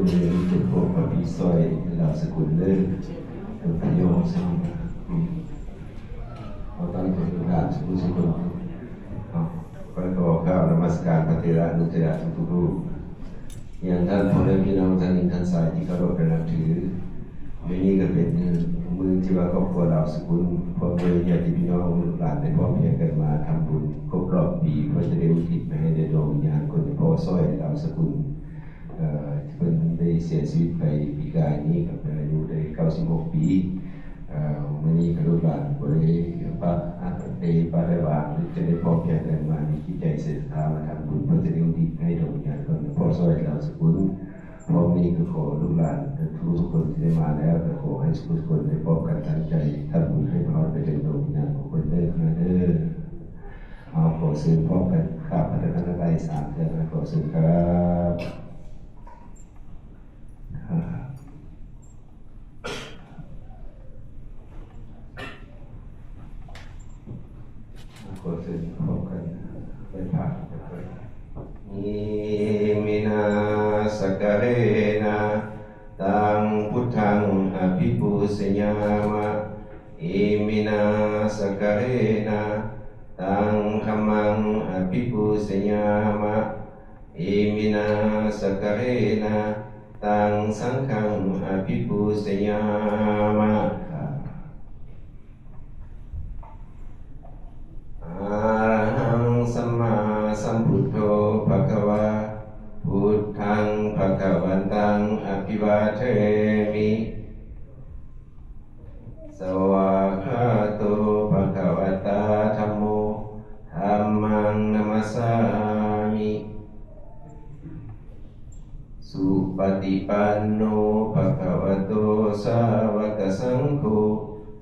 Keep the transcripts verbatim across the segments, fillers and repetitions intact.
เรียนเก็บพวกพระพี่สร้อยนามสกุลเลิศพยองสร้างเอาตั้งใจลูกหลานสกุลสกุลเอาก็ขอกราบนมัสการพระเถระนุเถระทุกๆรูป เรียนท่านพ่อแม่พี่น้องท่านหญิงท่านชายที่เคารพและนับถือ มื้อนี้ก็เป็นมื้อที่ว่าครอบครัวลาวสกุล พร้อมด้วยญาติพี่น้องลูกหลานได้พร้อมเพรียงกันมาทำบุญครบรอบปี เพื่อจะได้อุทิศไปให้แด่ดวงวิญญาณคนพ่อสร้อยลาวสกุล เอ่อ ที่เพิ่นได้เสียชีวิตไปปีกายนี้ครับ อายุได้เก้าสิบหกปี เอ่อ มื้อนี้ก็ลูกหลานบ่ได้ปะ อ่ะ ได้ปะได้วาง หรือจะได้พร้อมเพรียงกันมา มีจิตใจศรัทธามาทำบุญ เพื่อจะได้อุทิศให้ดวงวิญญาณคนพ่อสร้อยลาวสกุล พร้อมนี้ก็ขอลูกหลานทุกๆคนที่ได้มาแล้ว ก็ขอให้ทุกคนได้พร้อมกันตั้งใจทำบุญให้พรไปถึงดวงวิญญาณของคนเด้อ เด้อ เอา ขอเชิญพร้อมกัน กราบพระรัตนตรัยสามเทื่อนะ ขอเชิญครับ ขอเชิญพร้อมกันไหว้พระ Iminā sakkārena taṃ buddhaṃ abhipūjayāma. Iminā sakkārena taṃ dhammaṃ abhipūjayāma. Iminā sakkārena taṃ saṅghaṃ abhipūjayāma. Arahaṃ sammāsambuddho bhagavā, buddhaṃ bhagavantaṃ abhivādemi. Svākkhāto bhagavatā dhammo, dhammaṃ namassāmi. Supaṭipanno bhagavato sāvakasaṅgho,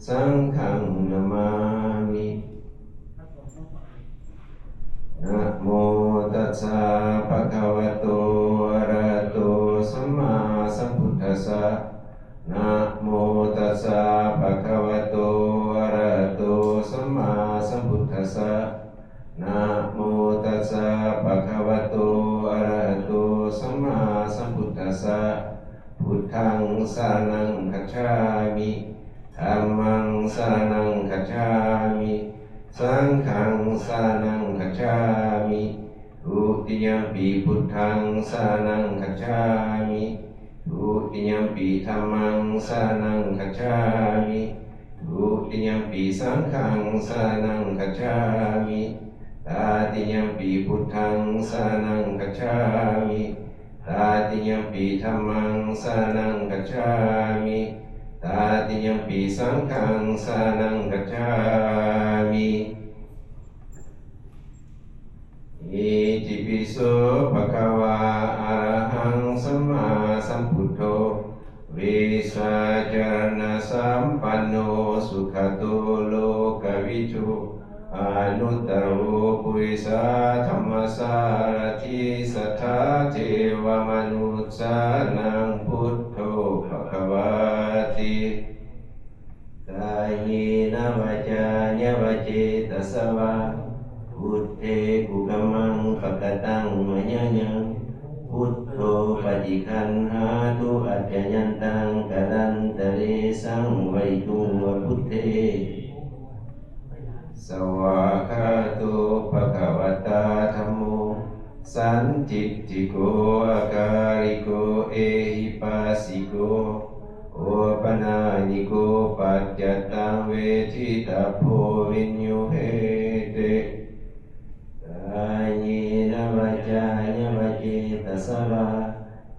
saṅghaṃ namāmi. Namo tassa bhagavato arahato sammāsambuddhassa. Namo tassa bhagavato arahato sammāsambuddhassa. Namo tassa bhagavato arahato sammāsambuddhassa. Buddhaṃ saraṇaṃ gacchāmi. Dhammaṃ saraṇaṃ gacchāmi. Saṅghaṃ saraṇaṃ gacchāmi. Dutiyampi buddhaṃ saraṇaṃ gacchāmi. Dutiyampi dhammaṃ saraṇaṃ gacchāmi. Dutiyampi saṅghaṃ saraṇaṃ gacchāmi. Tatiyampi buddhaṃ saraṇaṃ gacchāmi. Tatiyampi dhammaṃ saraṇaṃ gacchāmi. Tatiyampi saṅghaṃ saraṇaṃ gacchāmi. Itipi so bhagavā arahaṃ sammāsambuddho, vijjācaraṇasampanno sugato lokavidū, anuttaro purisadammasārathi satthā devamanussānaṃ buddho bhagavāti. Kāyena vācāya va cetasā vā, buddhe kukammaṃ pakataṃ mayā yaṃ, buddho paṭiggaṇhātu accayantaṃ, kālantare saṃvarituṃ va buddhe. Svākkhāto bhagavatā dhammo, sandiṭṭhiko akāliko ehipassiko, opanayiko paccattaṃ veditabbo viññūhīti. Kāyena vācāya va cetasā vā,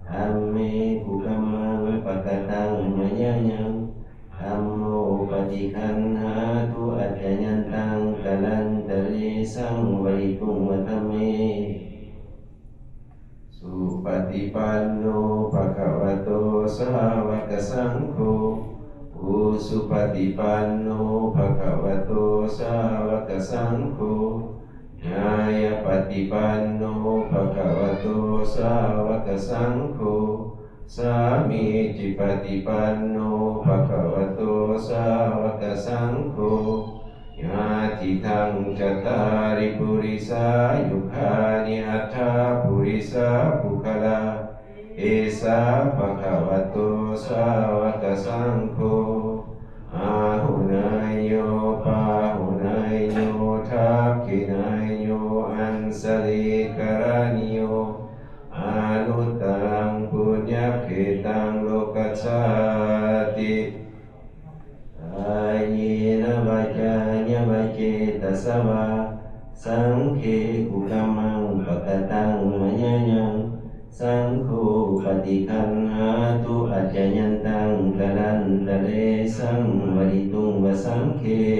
dhamme kukammaṃ pakataṃ mayā yaṃ, dhammo paṭiggaṇhātu accayantaṃ, kālantare saṃvarituṃ va dhamme. Supaṭipanno bhagavato sāvakasaṅgho, ujupaṭipanno bhagavato sāvakasaṅgho, ñāyapaṭipanno bhagavato sāvakasaṅgho, sāmīcipaṭipanno bhagavato sāvakasaṅgho, yadidaṃ cattāri purisayugāni aṭṭha purisapuggalā, Esa bhagavato sāvakasaṅgho, āhuneyyo pāhuneyyo dakkhiṇeyyo añjalikaraṇīyo, anuttaraṃ puññakkhettaṃ lokassāti. Kāyena vācāya va cetasā vā, saṅghe kukammaṃ pakataṃ mayā yaṃ, saṅgho paṭiggaṇhātu accayantaṃ, kālantare saṃvarituṃ va saṅghe.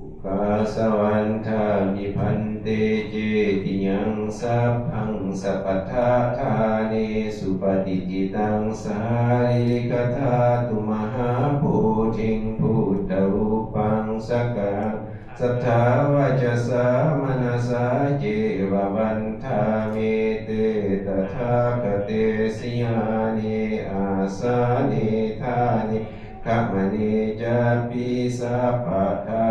Ukāsa vandāmi bhante cetiyaṃ sabbaṃ sabbattha ṭhāne supatiṭṭhitaṃ sārīrikadhātu mahābodhiṃ buddharūpaṃ sakkāraṃ saddhā vacasā manasā ceva vandāmete tathāgate sayane āsane ṭhāne gamane cāpi sabbadā.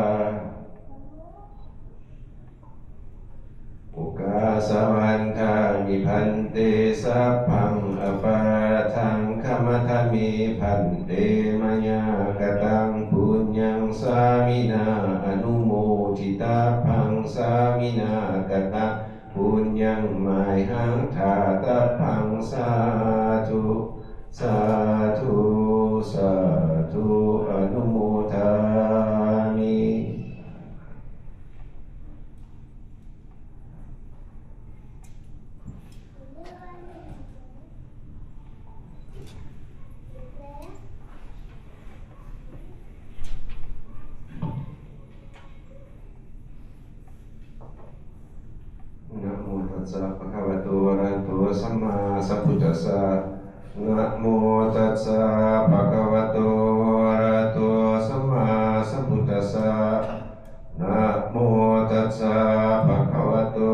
Ukāsa vandāmi bhante sabbaṃ aparādhaṃ khamatha me bhante, mayā kataṃ puññaṃ sāminā anumoditabbaṃ, sāminā kataṃ puññaṃ mayhaṃ dātabbaṃ. Sādhu, sādhu, sādhu, anumodāmi. Namo tassa bhagavato arahato sammāsambuddhassa. Namo tassa bhagavato arahato sammāsambuddhassa. Namo tassa bhagavato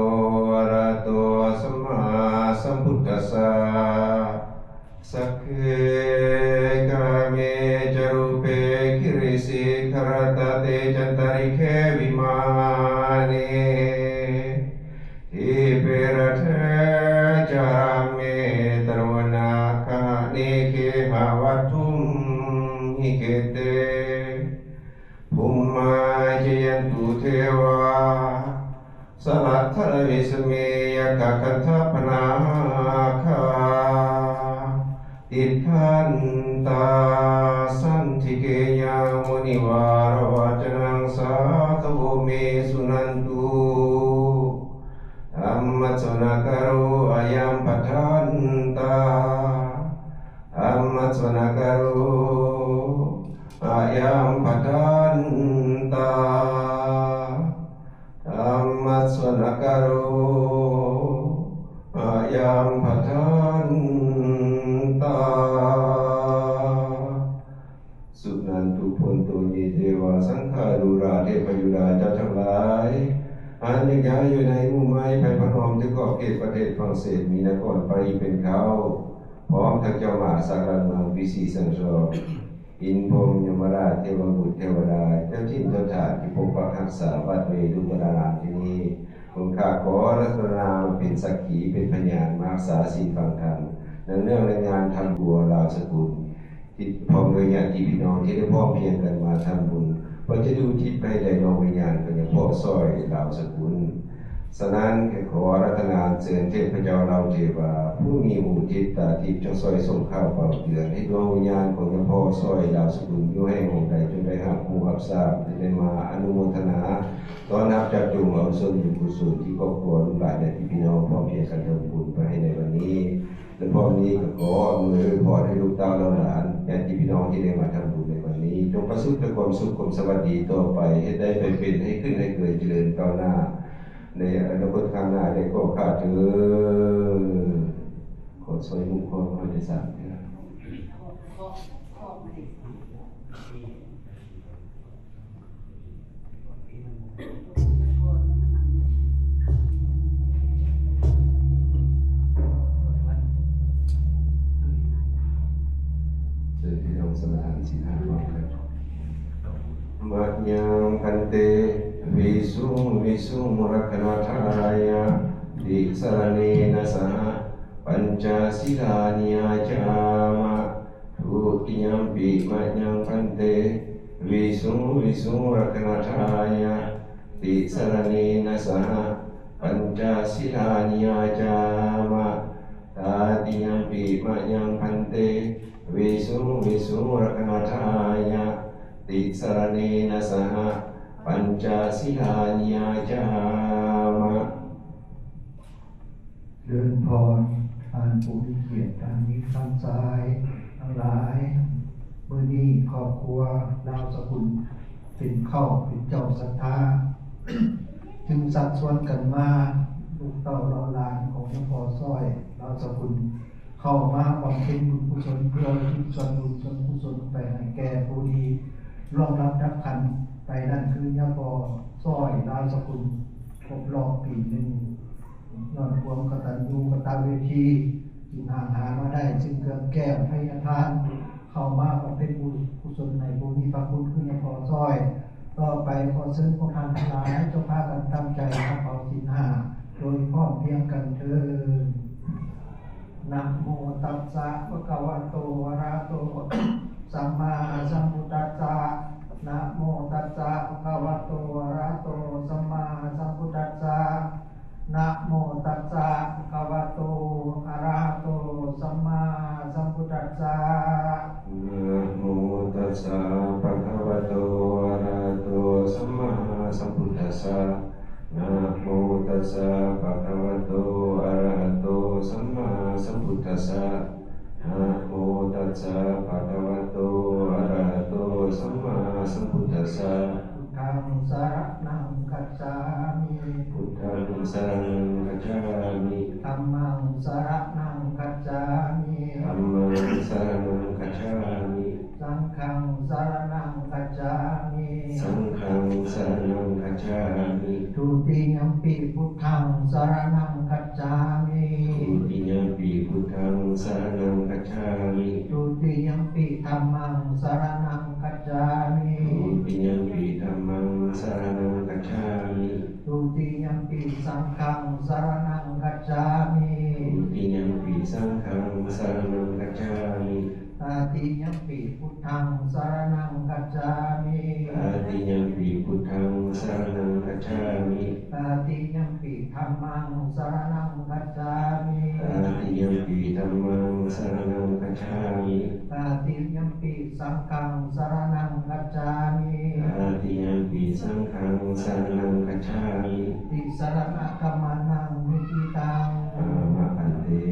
arahato sammāsambuddhassa. Sagge kāme ca rūpe girisikharataṭe cantalikkhe vimāne, dīpe raṭṭhe ca gāme taruvanagahane gehavatthumhi khette, bhummā cāyantu devā jalathalavisame yakkhagandhabbanāgā, tiṭṭhantā santike yaṃ munivaravacanaṃ sādhavo me suṇantu. Dhammassavanakālo ayam bhadantā. Dhammassavanakālo ayam bhadantā. Dhammassavanakālo ayam bhadantā. Suṇantu bhonto ye devā saṅghārūḷā devayūḷā ca ทั้งหลาย อันแยกย้ายอยู่ในหมู่ไม้ไผ่พนมที่ขอบเขตประเทศฝรั่งเศส มีนครปารีสเป็นเค้า พร้อมทั้งเจ้ามหาสักราชเมืองวิสีสังทอง อินทร์พรหมยมราช เทวบุตรเทวดา เจ้าถิ่นเจ้าฐานที่ปกปักรักษาวัดเวรุวนารามที่นี่ ผมข้าขออาราธนามาเป็นสักขีเป็นพยานมารักษาศีลฟังธรรม เนื่องในงานทำบัวลาวสกุล ที่พร้อมด้วยญาติพี่น้องที่ได้พร้อมเพรียงกันมาทำบุญ เพื่อจะได้อุทิศไปให้แด่ดวงวิญญาณของหลวงพ่อสร้อยลาวสกุล ฉะนั้นขออาราธนาเชิญเทพเจ้าเหล่าเทวา ผู้มีหูทิพย์ตาทิพย์ จงช่วยส่งข่าวเป่าเตือนให้ดวงวิญญาณของหลวงพ่อสร้อยลาวสกุล อยู่แห่งหนใด จงได้รับรู้รับทราบ และได้มาอนุโมทนา ต้อนรับจับจงเอาส่วนบุญกุศลที่ครอบครัวลูกหลานญาติพี่น้องพร้อมเพรียงกันทำบุญไปให้ในวันนี้ และพร้อมนี้ก็ขออำนวยอวยพรให้ลูกเต้าเหล่าหลานญาติพี่น้องที่ได้มาทำบุญในวันนี้ จงประสบแต่ความสุขความสวัสดีต่อไป ให้ได้ไปเป็นให้ขึ้นให้เกิดเจริญก้าวหน้า ในอนาคตข้างหน้าได้ก็ข้าเถิด ขอช่วยมุขข้อมาในสามเดือน เชิญพี่น้องสมาทานศีลห้าพร้อมกัน Mayaṃ bhante visuṃ visuṃ rakkhaṇatthārāya tisaraṇena saha Pañca sīlāni yācāma. Dutiyampi mayaṃ bhante visuṃ visuṃ rakkhaṇatthāya tisaraṇena saha pañca sīlāni yācāma. Tatiyampi mayaṃ bhante visuṃ visuṃ rakkhaṇatthāya tisaraṇena saha pañca sīlāni yācāma. เจริญพร ท่านผู้มีเกียรติ ท่านมิตรท่านสหายทั้งหลาย มื้อนี้ครอบครัวลาวสกุลเป็นเค้าเป็นเจ้าศรัทธา จึงชักชวนกันมา ลูกเต้าเหล่าหลานของหลวงพ่อซ้อยลาวสกุล เข้ามาบำเพ็ญบุญกุศล เพื่ออุทิศส่วนบุญส่วนกุศลไปให้แก่ผู้ที่ล่วงลับดับขันไป นั่นคือหลวงพ่อซ้อยลาวสกุล ครบรอบปีหนึ่ง ย้อนความกตัญญูกตเวที ที่ห่างหามาได้ซึ่งเครื่องแก้วไทยทาน เข้ามาบำเพ็ญบุญกุศลในผู้มีพระคุณคือหลวงพ่อซ้อย ต่อไปขอเชิญพวกท่านทั้งหลาย จงพากันตั้งใจมาเผาศีลห้า โดยพร้อมเพรียงกันเทอญ Namo tassa bhagavato arahato sammāsambuddhassa. Namo tassa bhagavato arahato sammāsambuddhassa. Namo tassa bhagavato arahato sammāsambuddhassa. Namo tassa bhagavato arahato sammāsambuddhassa. Namo tassa bhagavato arahato sammāsambuddhassa. Namo tassa bhagavato arahato sammāsambuddhassa. Buddhaṃ saraṇaṃ gacchāmi. Buddhaṃ saraṇaṃ gacchāmi. Dhammaṃ saraṇaṃ gacchāmi. Dhammaṃ saraṇaṃ gacchāmi. Saṅghaṃ saraṇaṃ gacchāmi. Saṅghaṃ saraṇaṃ gacchāmi. Dutiyampi buddhaṃ saraṇaṃ gacchāmi. Dutiyampi buddhaṃ saraṇaṃ gacchāmi. Dutiyampi dhammaṃ saraṇaṃ gacchāmi. Dutiyampi dhammaṃ saraṇaṃ gacchāmi. Dutiyampi saṅghaṃ saraṇaṃ gacchāmi. Dutiyampi saṅghaṃ saraṇaṃ gacchāmi. Tatiyampi buddhaṃ saraṇaṃ gacchāmi. Tatiyampi buddhaṃ saraṇaṃ gacchāmi. Tatiyampi dhammaṃ saraṇaṃ gacchāmi. Tatiyampi dhammaṃ saraṇaṃ gacchāmi. Tatiyampi saṅghaṃ saraṇaṃ gacchāmi. Tatiyampi saṅghaṃ saraṇaṃ gacchāmi. Tisaraṇagamanaṃ niṭṭhitaṃ. Āma bhante.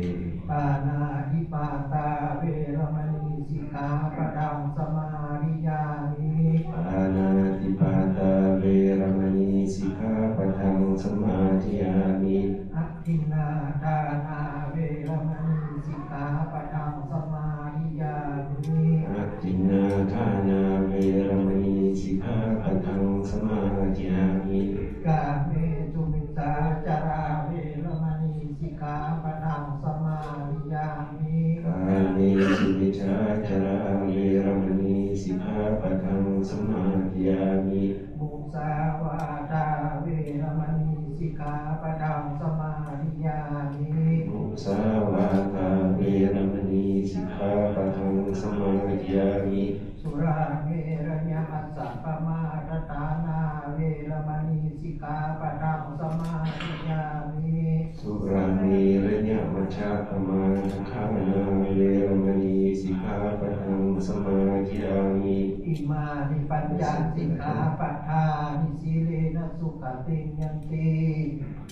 Pāṇātipātā veramaṇī sikkhāpadaṃ samādiyāmi. Pāṇātipātā veramaṇī sikkhāpadaṃ samādiyāmi. Adinnādānā veramaṇī sikkhāpadaṃ samādiyāmi. Adinnādānā veramaṇī sikkhāpadaṃ samādiyāmi. Kāmesu micchācārā veramaṇī sikkhāpadaṃ samādiyāmi. Kāmesu micchācārā veramaṇī sikkhāpadaṃ samādiyāmi. Musāvādā veramaṇī sikkhāpadaṃ samādiyāmi. Musāvādā veramaṇī sikkhāpadaṃ samādiyāmi. Surāmerayamajjapamādaṭṭhānā veramaṇī sikkhāpadaṃ samādiyāmi. Surāmerayamajjapamādaṭṭhānā veramaṇī sikkhāpadaṃ samādiyāmi. Imāni pañca sikkhāpadāni. Sīlena sugatiṃ yanti,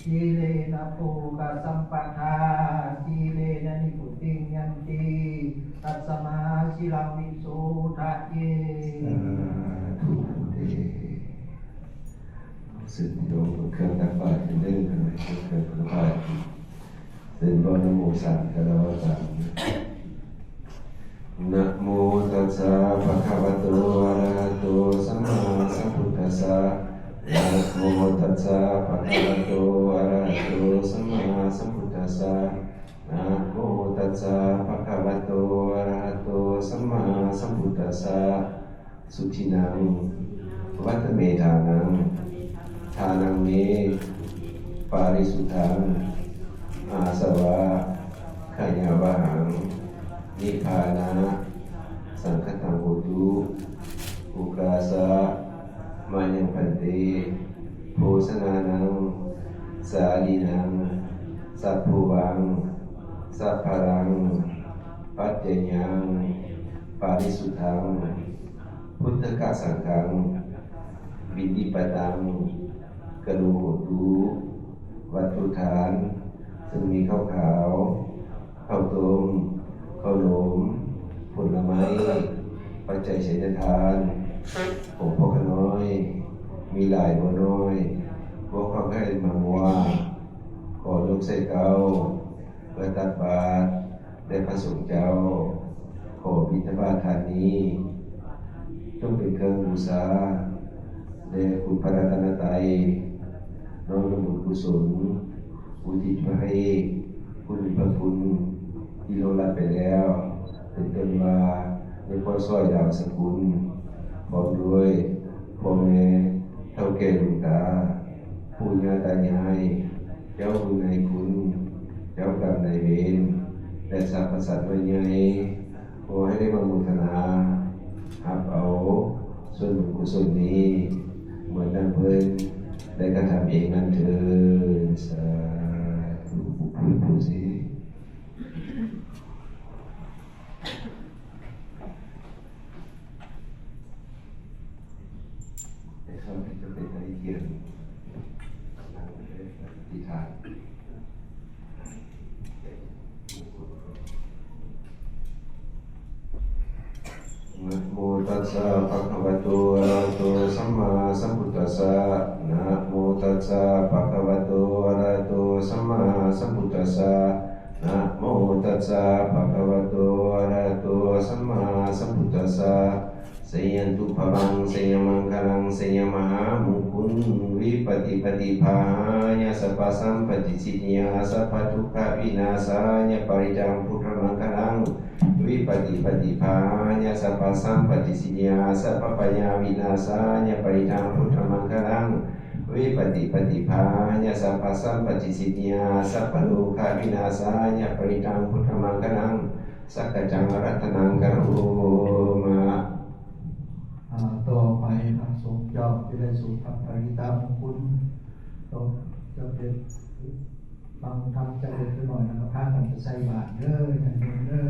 sīlena bhogasampadā, sīlena nibbutiṃ yanti, tasmā sīlaṃ visodhaye. Sādhu bhante. ซึ่งโยมเครื่องตักบาตรเป็นเรื่องอะไร เครื่องตักบาตร เส้นว่านะโมสาม ก็แล้วว่าสาม Namo tassa bhagavato arahato sammāsambuddhassa. Namo tassa bhagavato arahato sammāsambuddhassa. Namo tassa bhagavato arahato sammāsambuddhassa. Sudinnaṃ vata me dānaṃ, dānaṃ me parisuddhaṃ, āsavā, yāvahaṃ nibbānasaṅkhātaṃ hotu, okāsa mayaṃ bhante bhojanānaṃ sālīnaṃ sabbhuvaṃ sabbalaṃ paccayaṃ parisuddhaṃ buddhaggasaṅghaṃ piṇḍapātaṃ karotu. วัตถุทาน ซึ่งมีข้าวขาว ข้าวต้ม ข้าวหนม ผลไม้ ปัจจัยไสยทาน ของพ่อข้าน้อย มีหลายบ่น้อย บ่ข้าใคร่มาว่า ขอยกใส่เกล้า เพื่อตักบาตรแด่พระสงฆ์เจ้า ขอบิณฑบาตทานนี้ จงเป็นเครื่องบูชาแด่คุณพระรัตนตรัย น้อมนำบุญกุศล อุทิศไปให้คุณพระคุณที่ล่วงลับไปแล้ว เป็นต้นว่า แม่พ่อสร้อย ดาวสกุล พร้อมด้วยพ่อแม่เฒ่าแก่หลวงตา ปู่ย่าตายาย เจ้าคุณนายคุณ เจ้ากรรมนายเวร และสรรพสัตว์น้อยใหญ่ ขอให้ได้มาโมทนา รับเอาส่วนบุญกุศลนี้ เหมือนดังเพิ่นได้กระทำเองนั้นเถิด สาธุ ปู่ปู่ปู่สิ แต่ข้าพเจ้าเป็นไอเทียน อธิษฐาน Namo tassa bhagavato arahato sammāsambuddhassa. Namo tassa bhagavato arahato sammāsambuddhassa. Namo tassa bhagavato arahato sammāsambuddhassa. Jayanto bhavaṃ jayamaṅgalaṃ jayamahāmaṅgalaṃ. Vipattipaṭibāhāya sabbasampattisiddhiyā sabbadukkhavināsāya parittaṃ brūtha maṅgalaṃ. Vipattipaṭibāhāya sabbasampattisiddhiyā sabbabhayavināsāya parittaṃ brūtha maṅgalaṃ. Vipattipaṭibāhāya sabbasampattisiddhiyā sabbarogavināsāya parittaṃ brūtha maṅgalaṃ. Sakkaccaṃ aradhanaṃ karoma. อ่า ต่อไปพระสงฆ์เจ้าจะได้สวดพระปริตรมงคล ต้องจะเป็นฟังธรรมจะเป็นหน่อย แล้วก็พากันไปใส่บาตรเด้อ ญาติโยมเด้อ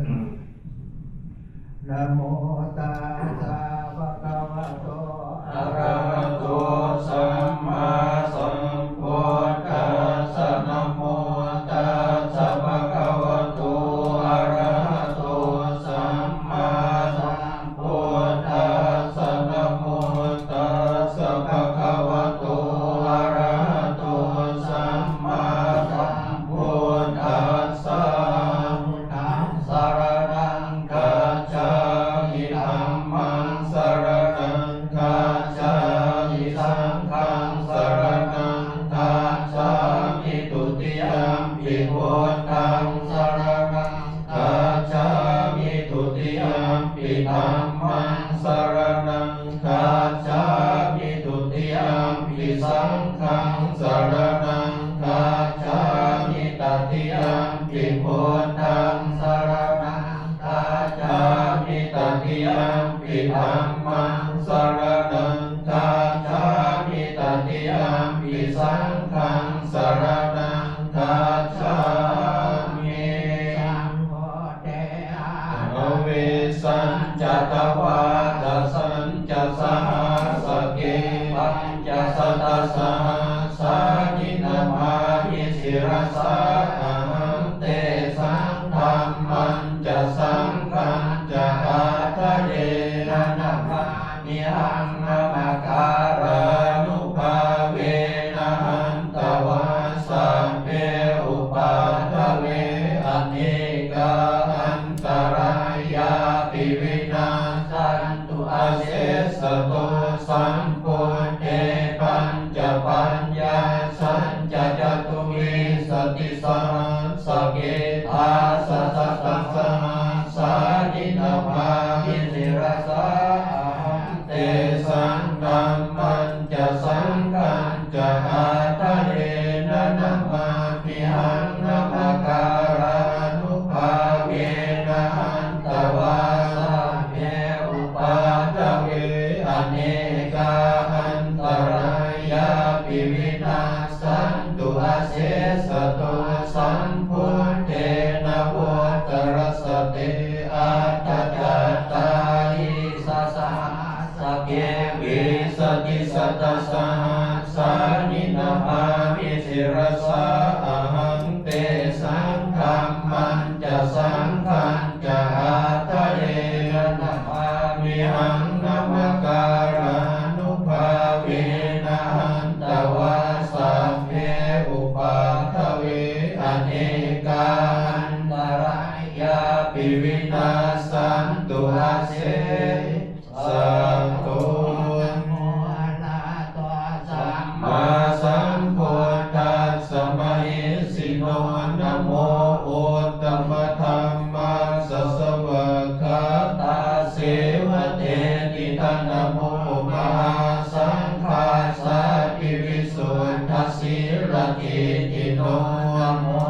Namo tassa bhagavato arahato sammāsambuddhassa. Namo tassa bhagavato arahato sammāsambuddhassa. Namo tassa bhagavato arahato sammāsambuddhassa. Buddhaṃ saraṇaṃ gacchāmi. Dhammaṃ saraṇaṃ gacchāmi. Saṅghaṃ saraṇaṃ gacchāmi. Dutiyampi buddhaṃ saraṇaṃ gacchāmi. Dutiyampi dhammaṃ saraṇaṃ gacchāmi. Dutiyampi saṅghaṃ saraṇaṃ gacchāmi. Tatiyampi buddhaṃ saraṇaṃ gacchāmi. Tatiyampi dhammaṃ saraṇaṃ gacchāmi. Tatiyampi saṅghaṃ saraṇaṃ gacchāmi. Sambuddhe aṭṭhavīsañca dvādasañca sahassake pañcasatasahassāni namāmi sirasā ahaṃ. Tesaṃ dhammañca saṅghañca ādarena namāmihaṃ. Namakārānubhāvena hantvā sabbe upaddave anekā antarāyāpi vinassantu asesato. Sambuddhe pañcapaññāsañca catuvīsatisahassake dasasatasahassāni namāmi sirasā ahaṃ. Tesaṃ dhammañca saṅghañca ādarena namāmihaṃ. Namakārānubhā saṅghañca ādarena namāmihaṃ. Namakārānubhāvena hantvā sabbe upaddave anekā antarāyāpi vinassantu asesato. Namo arahato sammāsambuddhassa mahesino. Namo uttamadhammassa svākkhātasseva tenidha. Namo mahāsaṅghassāpi visuddhasīladiṭṭhino. Namo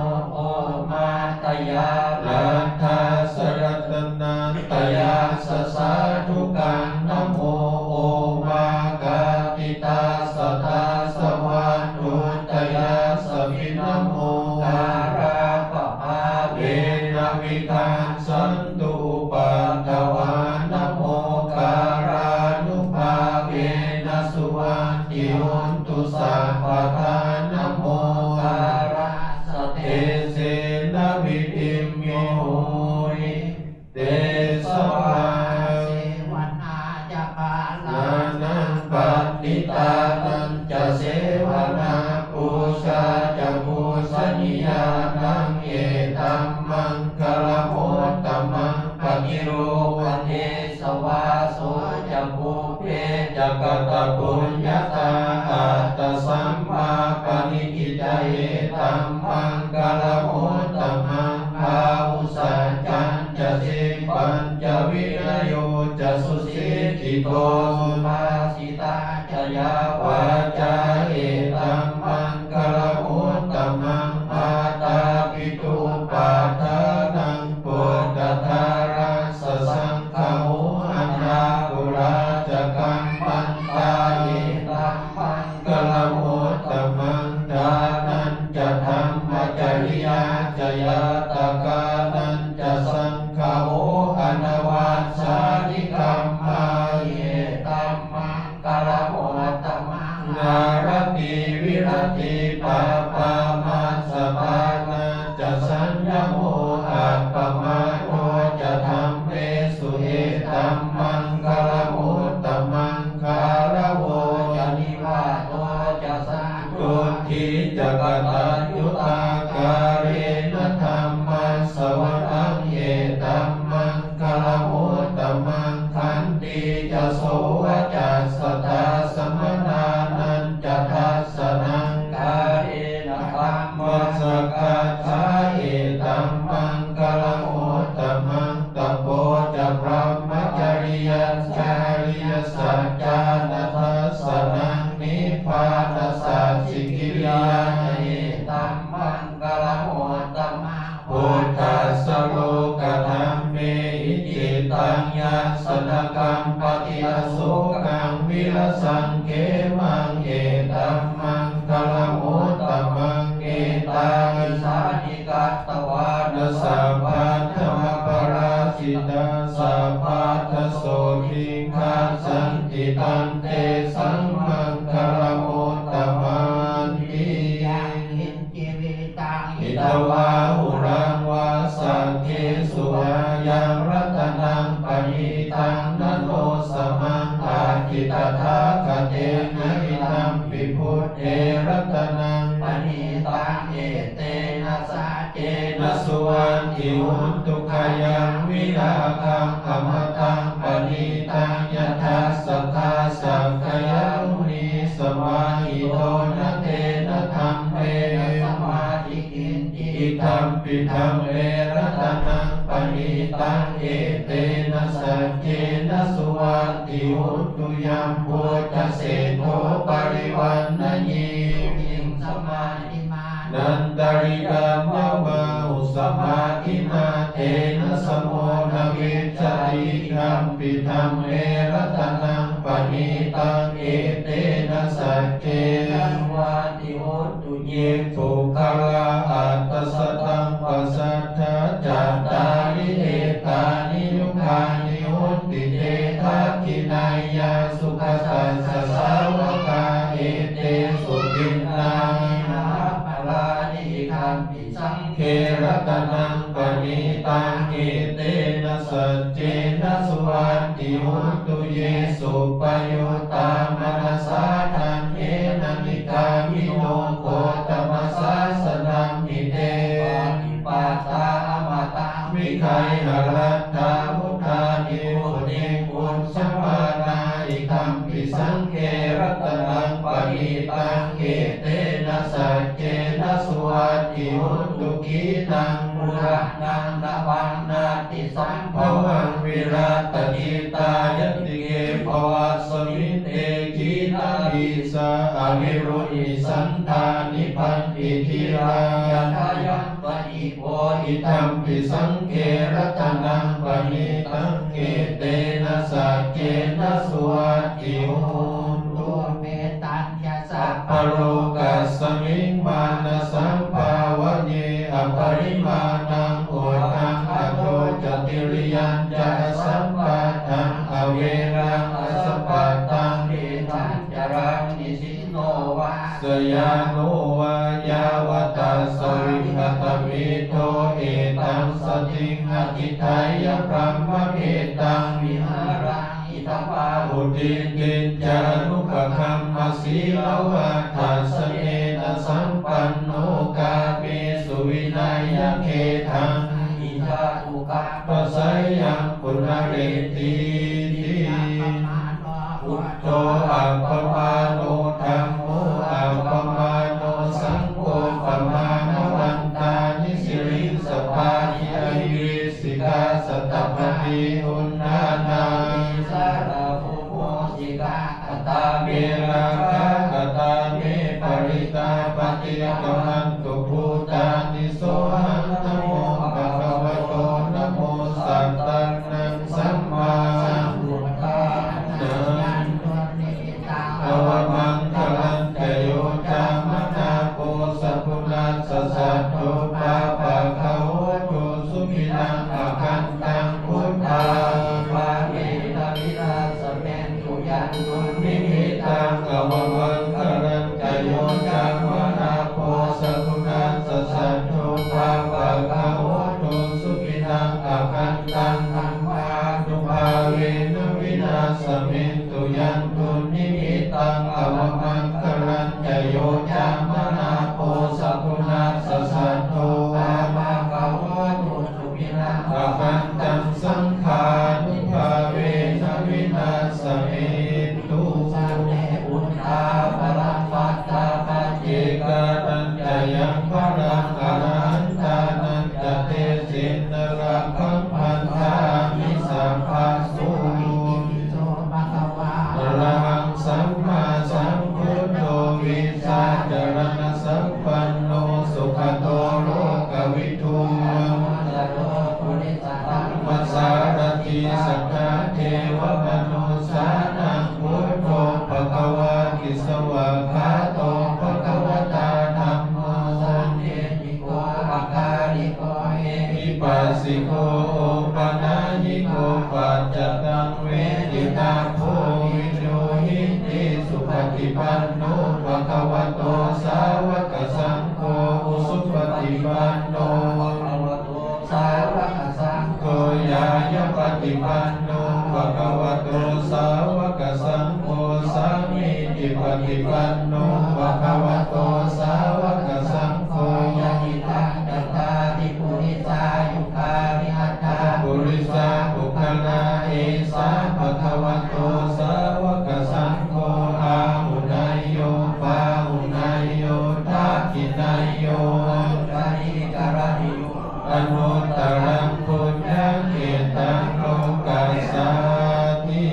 omātyāraddhassa ratanattayassa sādhukaṃ. Namo omakātītassa tassa vatthuttayassapi. Namokārappabhāvena vigacchantu upaddavā. Namokārānubhāvena suvatthi hotu sabbadā. Namokārassa tejena vidhimhi homi tejavā. Sevanā ca bālānaṃ paṇḍitānañca sevanā, pūjā ca pūjanīyānaṃ etammaṅgalamuttamaṃ. Patirūpadesavāso ca pubbe ca katapuññatā, attasammāpaṇidhi ca etammaṅgalamuttamaṃ. Bāhusaccañca sippañca vinayo ca susikkhito, subhāsitā ca yā vācā etammaṅgalamuttamaṃ. Mātāpituupaṭṭhānaṃ puttadārassa saṅgaho, anākulā ca kammantā etammaṅgalamuttamaṃ. Dānañca dhammacariyā ca ñātakānañca saṅgaho, anavajjāni kammāni etammaṅ galamuttamaṃ. Āratī viratī pāpā majjapānā ca saññamo, appamādo ca dhammesu etammaṅgalamuttamaṃ. Gāravo ca nivāto ca santuṭṭhī ca kataññutā, kālena dhammassavanaṃ etammaṅ galamuttamaṃ. Khantī ca sovacassatā samaṇānañca dassanaṃ, kālena dhammasākacchā etammaṅgalamuttamaṃ. Tapo ca brahmacariyañca ariyasaccāna dassanaṃ, nibbānasacchikiriyā ca etammaṅgalamuttamaṃ. Phuṭṭhassa lokadhammehi cittaṃ yassa na kampati, asokaṃ virajaṃ khemaṃ etammaṅgalamuttamaṃ. Etādisāni katvāna sabbatthamaparājitā, sabbattha sotthiṃ gacchanti tantesaṃ maṅgalamuttamanti. Yaṅkiñci vittaṃ idha vā huraṃ vā saggesu vā yaṃ ratanaṃ paṇītaṃ, na no samaṃ atthi tathāgatena, idampi buddhe ratanaṃ paṇītaṃ, etena saccena suvatthi hotu. Khayaṃ virāgaṃ amataṃ paṇītaṃ, yadajjhagā sakyamunī samāhito, na tena dhammena samatthi kiñci, idampi dhamme ratanaṃ paṇītaṃ, etena saccena suvatthi hotu. Yambuddhaseṭṭho parivaṇṇayī suciṃ samādhimānantarikaṃ, yamāhu samādhinā tena samo na vijjati, idampi dhamme ratanaṃ paṇītaṃ, etena saccena suvatthi hotu. Ye puggalā aṭṭha sataṃ pasatthā, cattāri etāni yugāni honti, te dakkhiṇeyyā sugatassa sāvakā, etesu dinnāni mahapphalāni, idampi saṅghe ratanaṃ paṇītaṃ, etena saccena suvatthi hotu. Ye suppayuttā manasā daḷhena nikkāmino gotamasāsanamhi te pattipattā amataṃ vigayha laddhā mudhā nibbutiṃ bhuñjamānā. Idampi saṅghe ratanaṃ paṇītaṃ etena saccena suvatthi hotu. Khīṇaṃ purāṇaṃ navaṃ natthi sambhavaṃ virattacittāyatike bhavasmiṃ te khīṇabījā avirūḷhichandā nibbanti dhīrā yadayam padīpo. Idampi saṅghe ratanaṃ paṇītaṃ etena saccena suvatthi hotu. Mettañca sabbalokasmiṃ mānasam bhāvaye aparimāṇaṃ uddhaṃ adho ca tiriyañca asambādhaṃ averaṃ asapattaṃ. Tiṭṭhañcaraṃ nisinno vā sayāno vā yāvatassa vigatamiddho etaṃ satiṃ adhiṭṭheyya brahmametaṃ vihāraṃ idhamāhu. Diṭṭhiñca anupagamma sīlavā dassanena sampanno kāmesu vineyya gedhaṃ hītā tu gabbhaseyyaṃ punaretīti. Buddho appamāṇo dhammo appamāṇo saṅgho pamāṇavantāni siriṃsapāni ahi vicchikā satapadī uṇṇānābhī sarabū mūsikā. Katā me rakkhā katā me parittā paṭikkamantu bhūtāni. Sohaṃ namo bhagavato namo sattannaṃ sammāsambuddhānaṃ. Avamaṅgalañca yo cāmanāpo sakuṇassa saddo pāpaggaho dussupinaṃ akantaṃ buddhānubhāvena vināsamentu. Yandunnimittaṃ avamaṅgalañca yo cāmanāpo sakuṇassa saddo pāpaggaho dussupinaṃ akantaṃ dhammānubhāvena vināsamentu. Yandunnimittaṃ avamaṅgalañca yo cāmanāpo sakuṇassa saddo pāpaggaho dussupinaṃ akantaṃ saṅghānubhāvena vināsamentu. Sabbe buddhā balappattā paccekānañca yaṃ balaṃ arahantānañca tejena rakkhaṃ bandhāmi sabbaso. Arahaṃ sammāsambuddho vijjācaraṇasampanno sugato lokavidū anuttaro purisadammasārathi satthā devamanussānaṃ buddho bhagavāti. Svākkhāto bhagavatā dhammo sandiṭṭhiko akāliko ehipassiko opanayiko paccattaṃ veditabbo viññūhīti. Supaṭipanno bhagavato sāvakasaṅgho, ujupaṭipanno bhagavato sāvakasaṅgho, ñāyapaṭipanno bhagavato sāvakasaṅgho, sāmīcipaṭipanno bhagavato sāvakasaṅgho, yadidaṃ cattāri purisayugāni aṭṭha purisapuggalā, esa bhagavato sāvakasaṅgho, āhuneyyo pāhuneyyo dakkhiṇeyyo añjalikaraṇīyo anuttaraṃ puññakkhettaṃ lokassāti.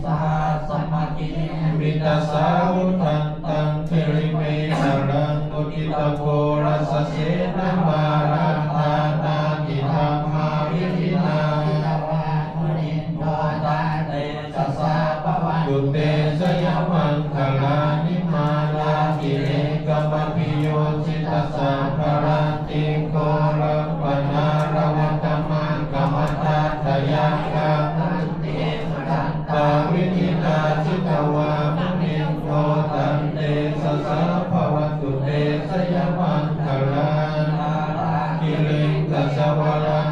Sahassamabhinimmitasāvudhantaṃ girimekhalaṃ uditaghorasasenamāraṃ dānādidhammavidhinā jitavā munindo taṃ tejasā bhavatu te jayamaṅgalāni. Mārātirekamabhiyujjhitasabbarattiṃ ghorampanāḷavakamakkhamathaddhayakkhaṃ khantīsudantavidhinā jitavā munindo taṃ tejasā bhavatu te jayamaṅgalāni. Nāḷāgiriṃ gajavaraṃ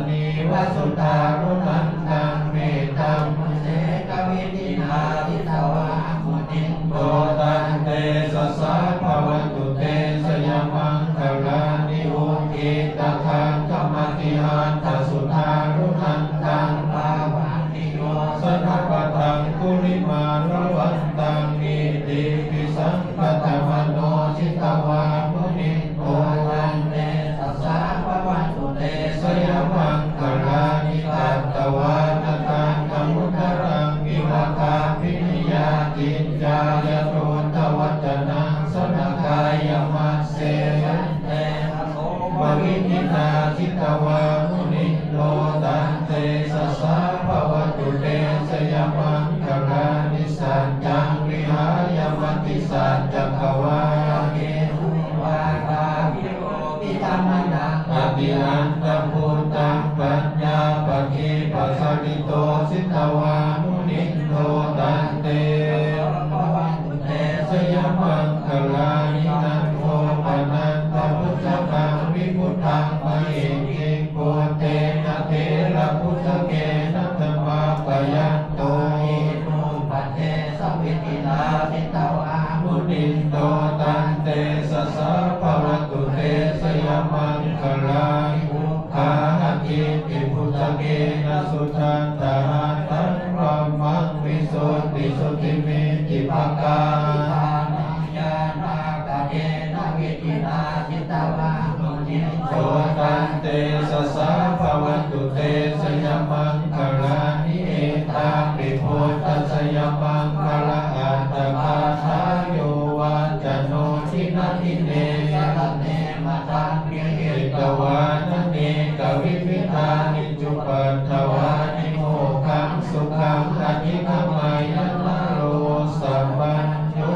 nīva sudāruṇantaṃ mettambusekavidhinā jitavā munindo tantejasā bhavatu te jayamaṅgalāni. Ukkhittakhaggamatihatthasudāruṇantaṃ dhāvantiyojanapathaṅgulimālavantaṃ iddhībhisaṅkhatamano jitavā munindo tantejasā bhavatu te jayamaṅgalāni. Katvāna kaṭṭhamudaraṃ iva gabbhinīyā ciñcāya duṭṭhavacanaṃ janakāyamajjhe santena somavidhinā jitavā munindo tantejasā bhavatu te jayamaṅgalāni. Saccaṃ vihāya matisaccakavādaketuṃ vādābhiropitamanaṃ atiandhabhūtaṃ paññāpadīpajalito jitavā munindo tantejasā bhavatu te jayamaṅgalāni. Nandopanandabhujagaṃ vibudhaṃ mahiddhiṃ puttena therabhujagena damāpayanto iddhūpadesavidhinā jitavā munindo tantejasā bhavatu te jayamaṅgalāni. Duggāhadiṭṭhibhujagena sudaṭṭhahatthaṃ brahmaṃ visuddhijutimiddhibakābhidhānaṃ ñāṇāgadena vidhinā jitavā munindo tantejasā bhavatu te jayamaṅgalāni. Etāpi buddhajayamaṅgalaaṭṭhagāthā yo vācano dinadine sarate matandī hitvānanekavividhāni cupaddavāni mokkhaṃ sukhaṃ adhigameyya naro sapañño.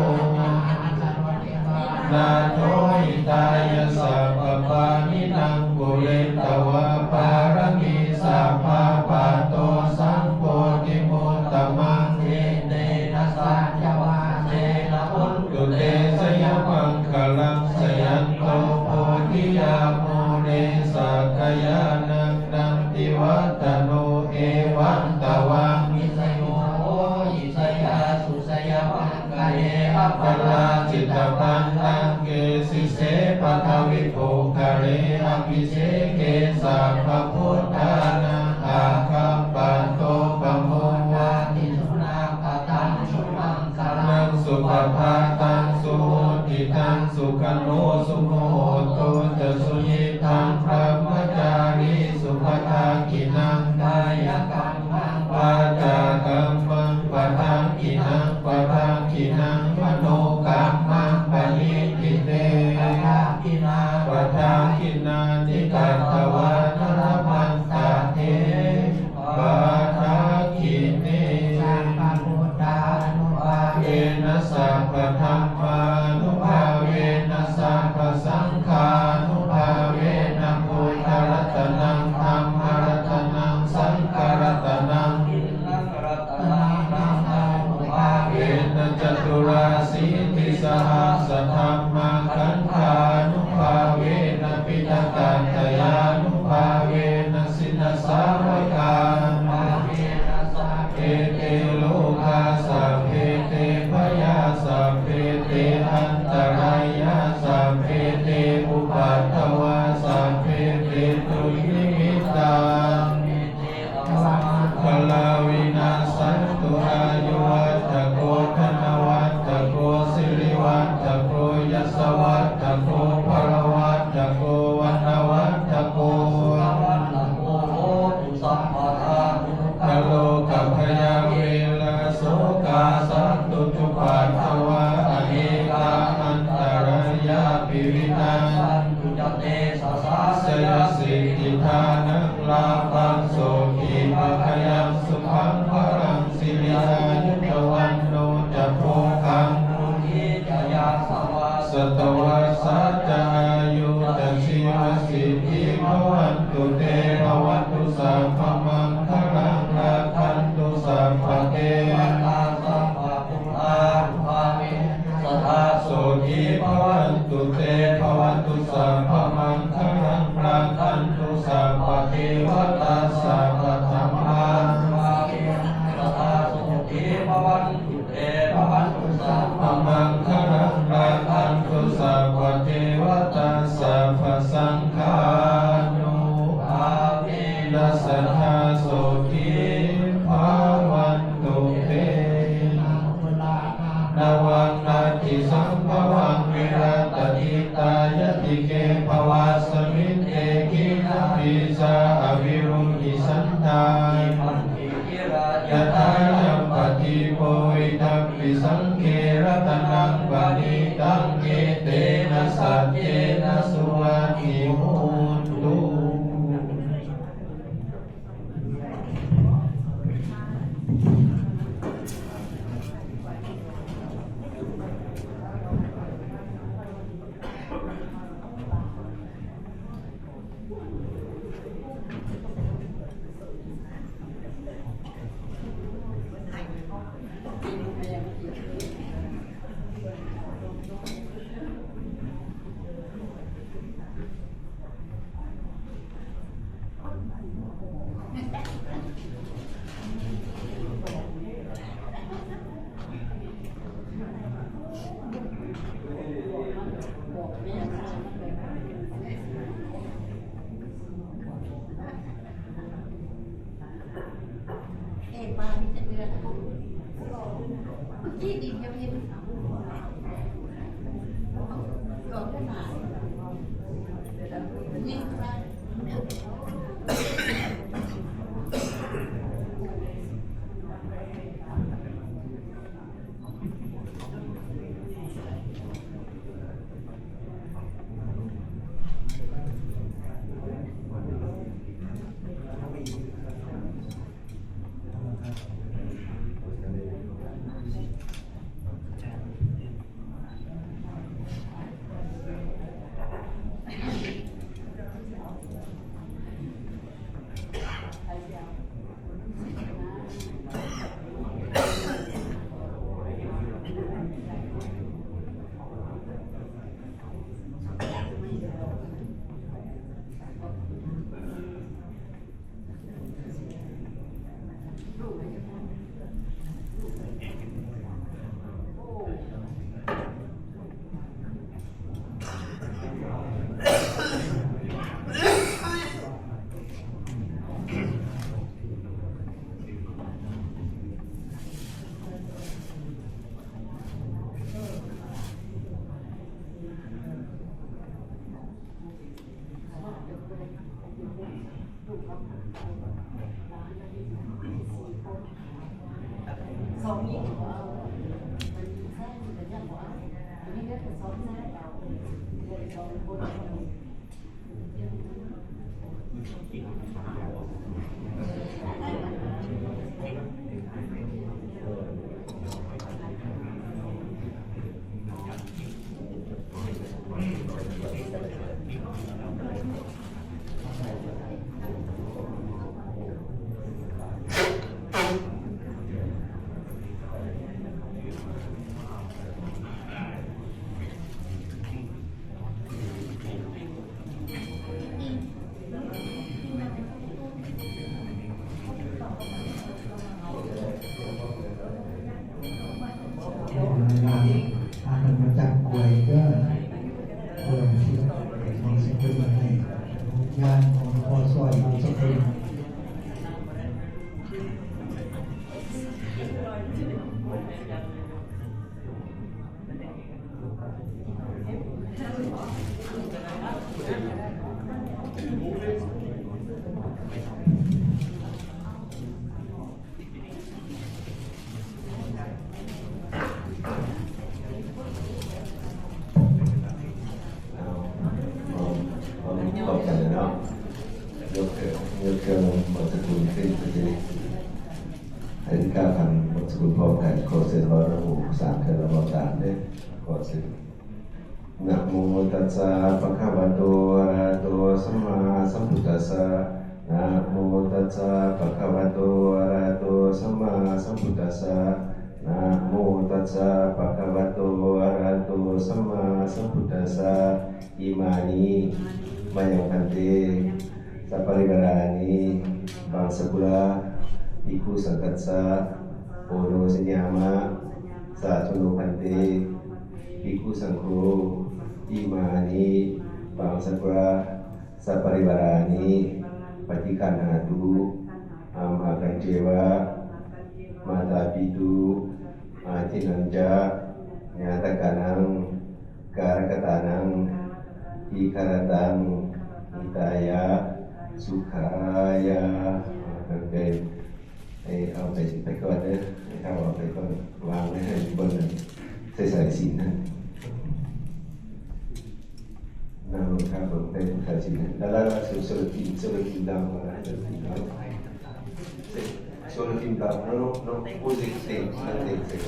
Nātho hitāya sabbapāṇinaṃ pūretvā pāramī sabbā patto sambodhimuttamaṃ etena saccavajjena hotu te jayamaṅgalaṃ. Jayanto bodhiyā mūle sakyānaṃ nandivaḍḍhano evaṃ tvaṃ vijayo hohi jayassu jayamaṅgale aparājitapallaṅke sīse paṭhavipokkhare abhiseke sabbabuddhānaṃ aggappatto pamodati. Sunakkhattaṃ sumaṅgalaṃ supabhātaṃ suhuṭṭhitaṃ sukhaṇo sumuhutto ca suyiṭṭhaṃ brahmacārisu padakkhiṇaṃ kāyakammaṃ vācākammaṃ padakkhiṇaṃ padakkhiṇaṃ manokammaṃ paṇidhī te padakkhiṇā padakkhiṇāni katvāna labhantatthe padakkhiṇe. Sabbabuddhānubhāvena sabbadhammānubhāvena sabbasaṅghānubhāvena buddharatanaṃ dhammaratanaṃ saṅgharatanaṃ tiṇṇaṃ ratanānaṃ ānubhāvena caturāsītisahassadhammakkhandhānubhāvena piṭakattayānubhāvena jinasāvakānubhāvena sabbe te rogā sabbe te bhayā sabbe te antarāyā sabbe te upaddavā sabbe te dunnimittā maṅgalā vinassantu. Āyuvaḍḍhako dhanavaḍḍhako sirivaḍḍhako yasavaḍḍhako balavaḍḍhako vaṇṇavaḍḍhako sukhavaḍḍhako hotu sabbadā. Dukkharogabhayā verā sokā sattu cupaddavā anekā antarāyāpi vinassantu ca tejasā. Jayasiddhi dhanaṃ lābhaṃ sotthi bhāgyaṃ sukhaṃ balaṃ siri āyu ca vaṇṇo ca bhogaṃ vuḍḍhī ca yasavā satavassā ca āyū ca jīvasiddhī bhavantu te. Bhavatu sabbamaṅgalaṃ rakkhantu sabbadevatā sabbabuddhānubhāvena sadā sotthī bhavantu te. Bhavatu sabbamaṅgalaṃ rakkhantu sabbadevatā sabbasaṅghānubhāvena sadā sotthī bhavantu te. Navaṃ natthi sambhavaṃ virattacittāyatike bhavasmiṃ te khīṇabījā aviruḷhichandā yathāyampadīpo idampi saṅghe ratanaṃ paṇītaṃ etena saccena suvatthi hotu. Akan macam kuai ke, kuai sila, kuai sila, kuai sila. Yang mau kuasa itu seperti Pop ກັນເນາະ ຍົກເຄື່ອງ ຍົກເຄື່ອງໝົດສະກຸນຂຶ້ນ ເພື່ອຈະໄດ້ ໃຫ້ການໝົດສະກຸນພ້ອມກັນ. ຂໍເຊີນເວົ້ານະໂມສາມເທື່ອ ແລ້ວເວົ້າຕາມເດີ້. ຂໍເຊີນ. Namo tassa bhagavato arahato sammāsambuddhassa. Namo tassa bhagavato arahato sammāsambuddhassa. Namo tassa bhagavato arahato sammāsambuddhassa. Imāni mayaṃ bhante saparivārāni maṃ sabbuṇā bhikkhusaṅghassa oṇojayāma. Sādhu no bhante bhikkhusaṅgho. Imāni Bāhuṃ sakuṇā saparivārāni paṭiggaṇhātu amhākañceva mātāpitu ācīnañca ñātakānaṃ kālakatānaṃ dīgharattaṃ hitāya sukhāya. ตั้งใจ เอ้ย เอาไป ไปก่อนเด้อ ให้เขาเอาไปก่อน วางไว้ให้บนนั้น ใส่สายสิญจน์นั่น นั่งลงครับผม เป็นสายสิญจน์นั่น แล้ว แล้ว แล้ว สุรกิน สุรกินดำมาให้สุรกินดำ สุรกินดำ แล้ว แล้ว แล้ว ผู้สิทธิ์ สิทธิ์ สิทธิ์ สิทธิ์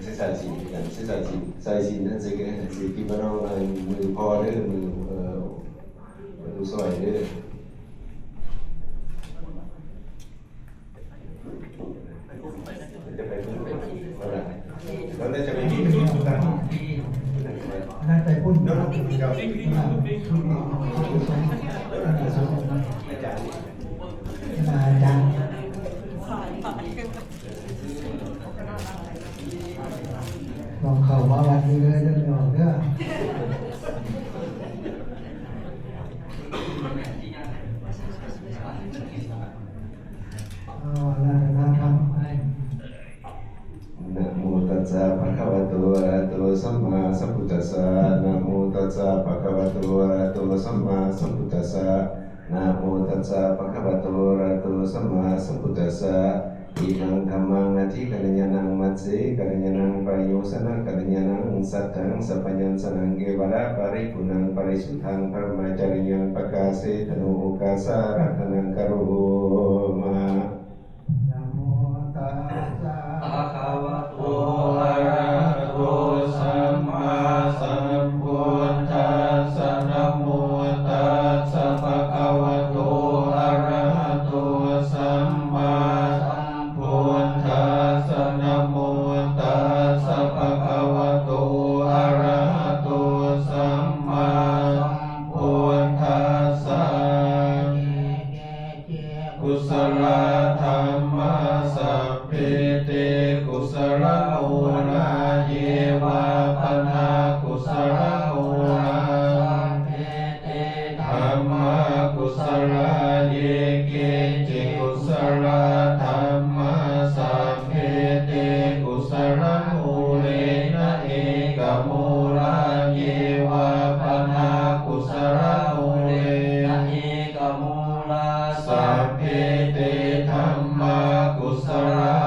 ใส่สายสิญจน์กัน ใส่สายสิญจน์ สายสิญจน์นั่น ใส่กัน ใส่กินมาลองหน่อย มือพอเด้อ มือ เออ ประตูซอยเด้อ จะไปเมื่อไหร่ แล้วน่าจะไม่มี น่าไปพุ่น เดี๋ยว เดี๋ยว อาจารย์ อาจารย์ ลองเข้ามาวัดนี้เลย เรื่องออกเรื่อง เอาอาราธนาธรรมไป Namo tassa bhagavato arahato sammāsambuddhassa. Namo tassa bhagavato arahato sammāsambuddhassa. Namo tassa bhagavato arahato sammāsambuddhassa. Imaṃ dhammaṃ ādi kalyāṇaṃ, majjhe kalyāṇaṃ, pāyusena kalyāṇaṃ, saccaṃ sabyañjanaṃ, kevalaparipuṇṇaṃ parisuddhaṃ brahmacariyaṃ, pakāsetha no okāsa ratanaṃ karoma. Namo tassa bhagavato arahato sammāsambuddhassa. Namo tassa bhagavato arahato sammāsambuddhassa. Namo tassa bhagavato arahato sammāsambuddhassa. Kusalā dhammā sabbe te kusalamūlā, ye vā pana kusalamūlā, sabbe te dhammā kusalā, ye keci kusalā dhammā, sabbe te kusalamūlena ekamūlā, ye vā pana kusalamūlena ekamūlā, sabbe te dhammā kusalā.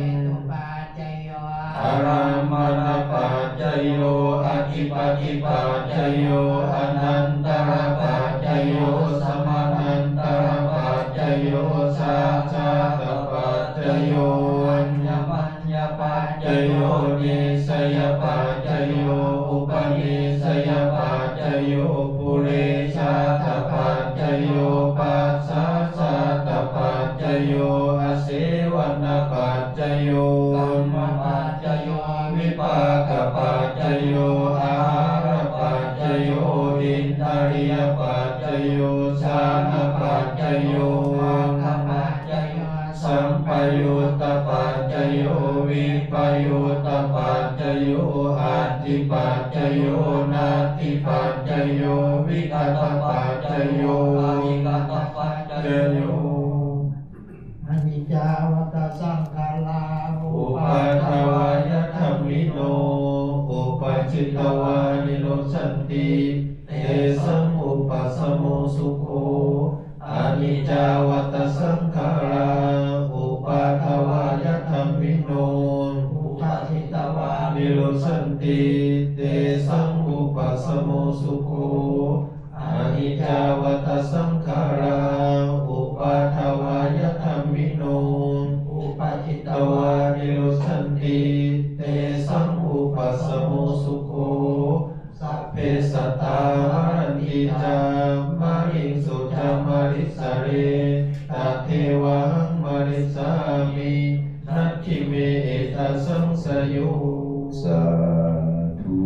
Hetupaccayo, ārammaṇapaccayo, adhipatipaccayo, anantarapaccayo, samanantarapaccayo, sahajātapaccayo, aññamaññapaccayo, nissayapaccayo, upanissayapaccayo, purejātapaccayo, pacchājātapaccayo, āsevanapaccayo, kammapaccayo, vipākapaccayo, āhārapaccayo, indriyapaccayo, jhānapaccayo, maggapaccayo, sampayuttapaccayo, vippayuttapaccayo, atthipaccayo, natthipaccayo, vigatapaccayo, avigatapaccayo. Aniccā vata saṅkhārā, uppādavayadhammino, uppajjitvā nirujjhanti, tesaṃ vūpasamo sukho. Aniccā vata saṅkhārā, uppādavayadhammino, uppajjitvā nirujjhanti, tesaṃ vūpasamo sukho. Aniccā vata saṅkhārā, uppādavayadhammino, uppajjitvā nirujjhanti, tesaṃ vūpasamo sukho. Sabbe sattā maranti ca, mariṃsu ca marissare, tathevāhaṃ marissāmi, natthi me ettha saṃsayo. Sādhu.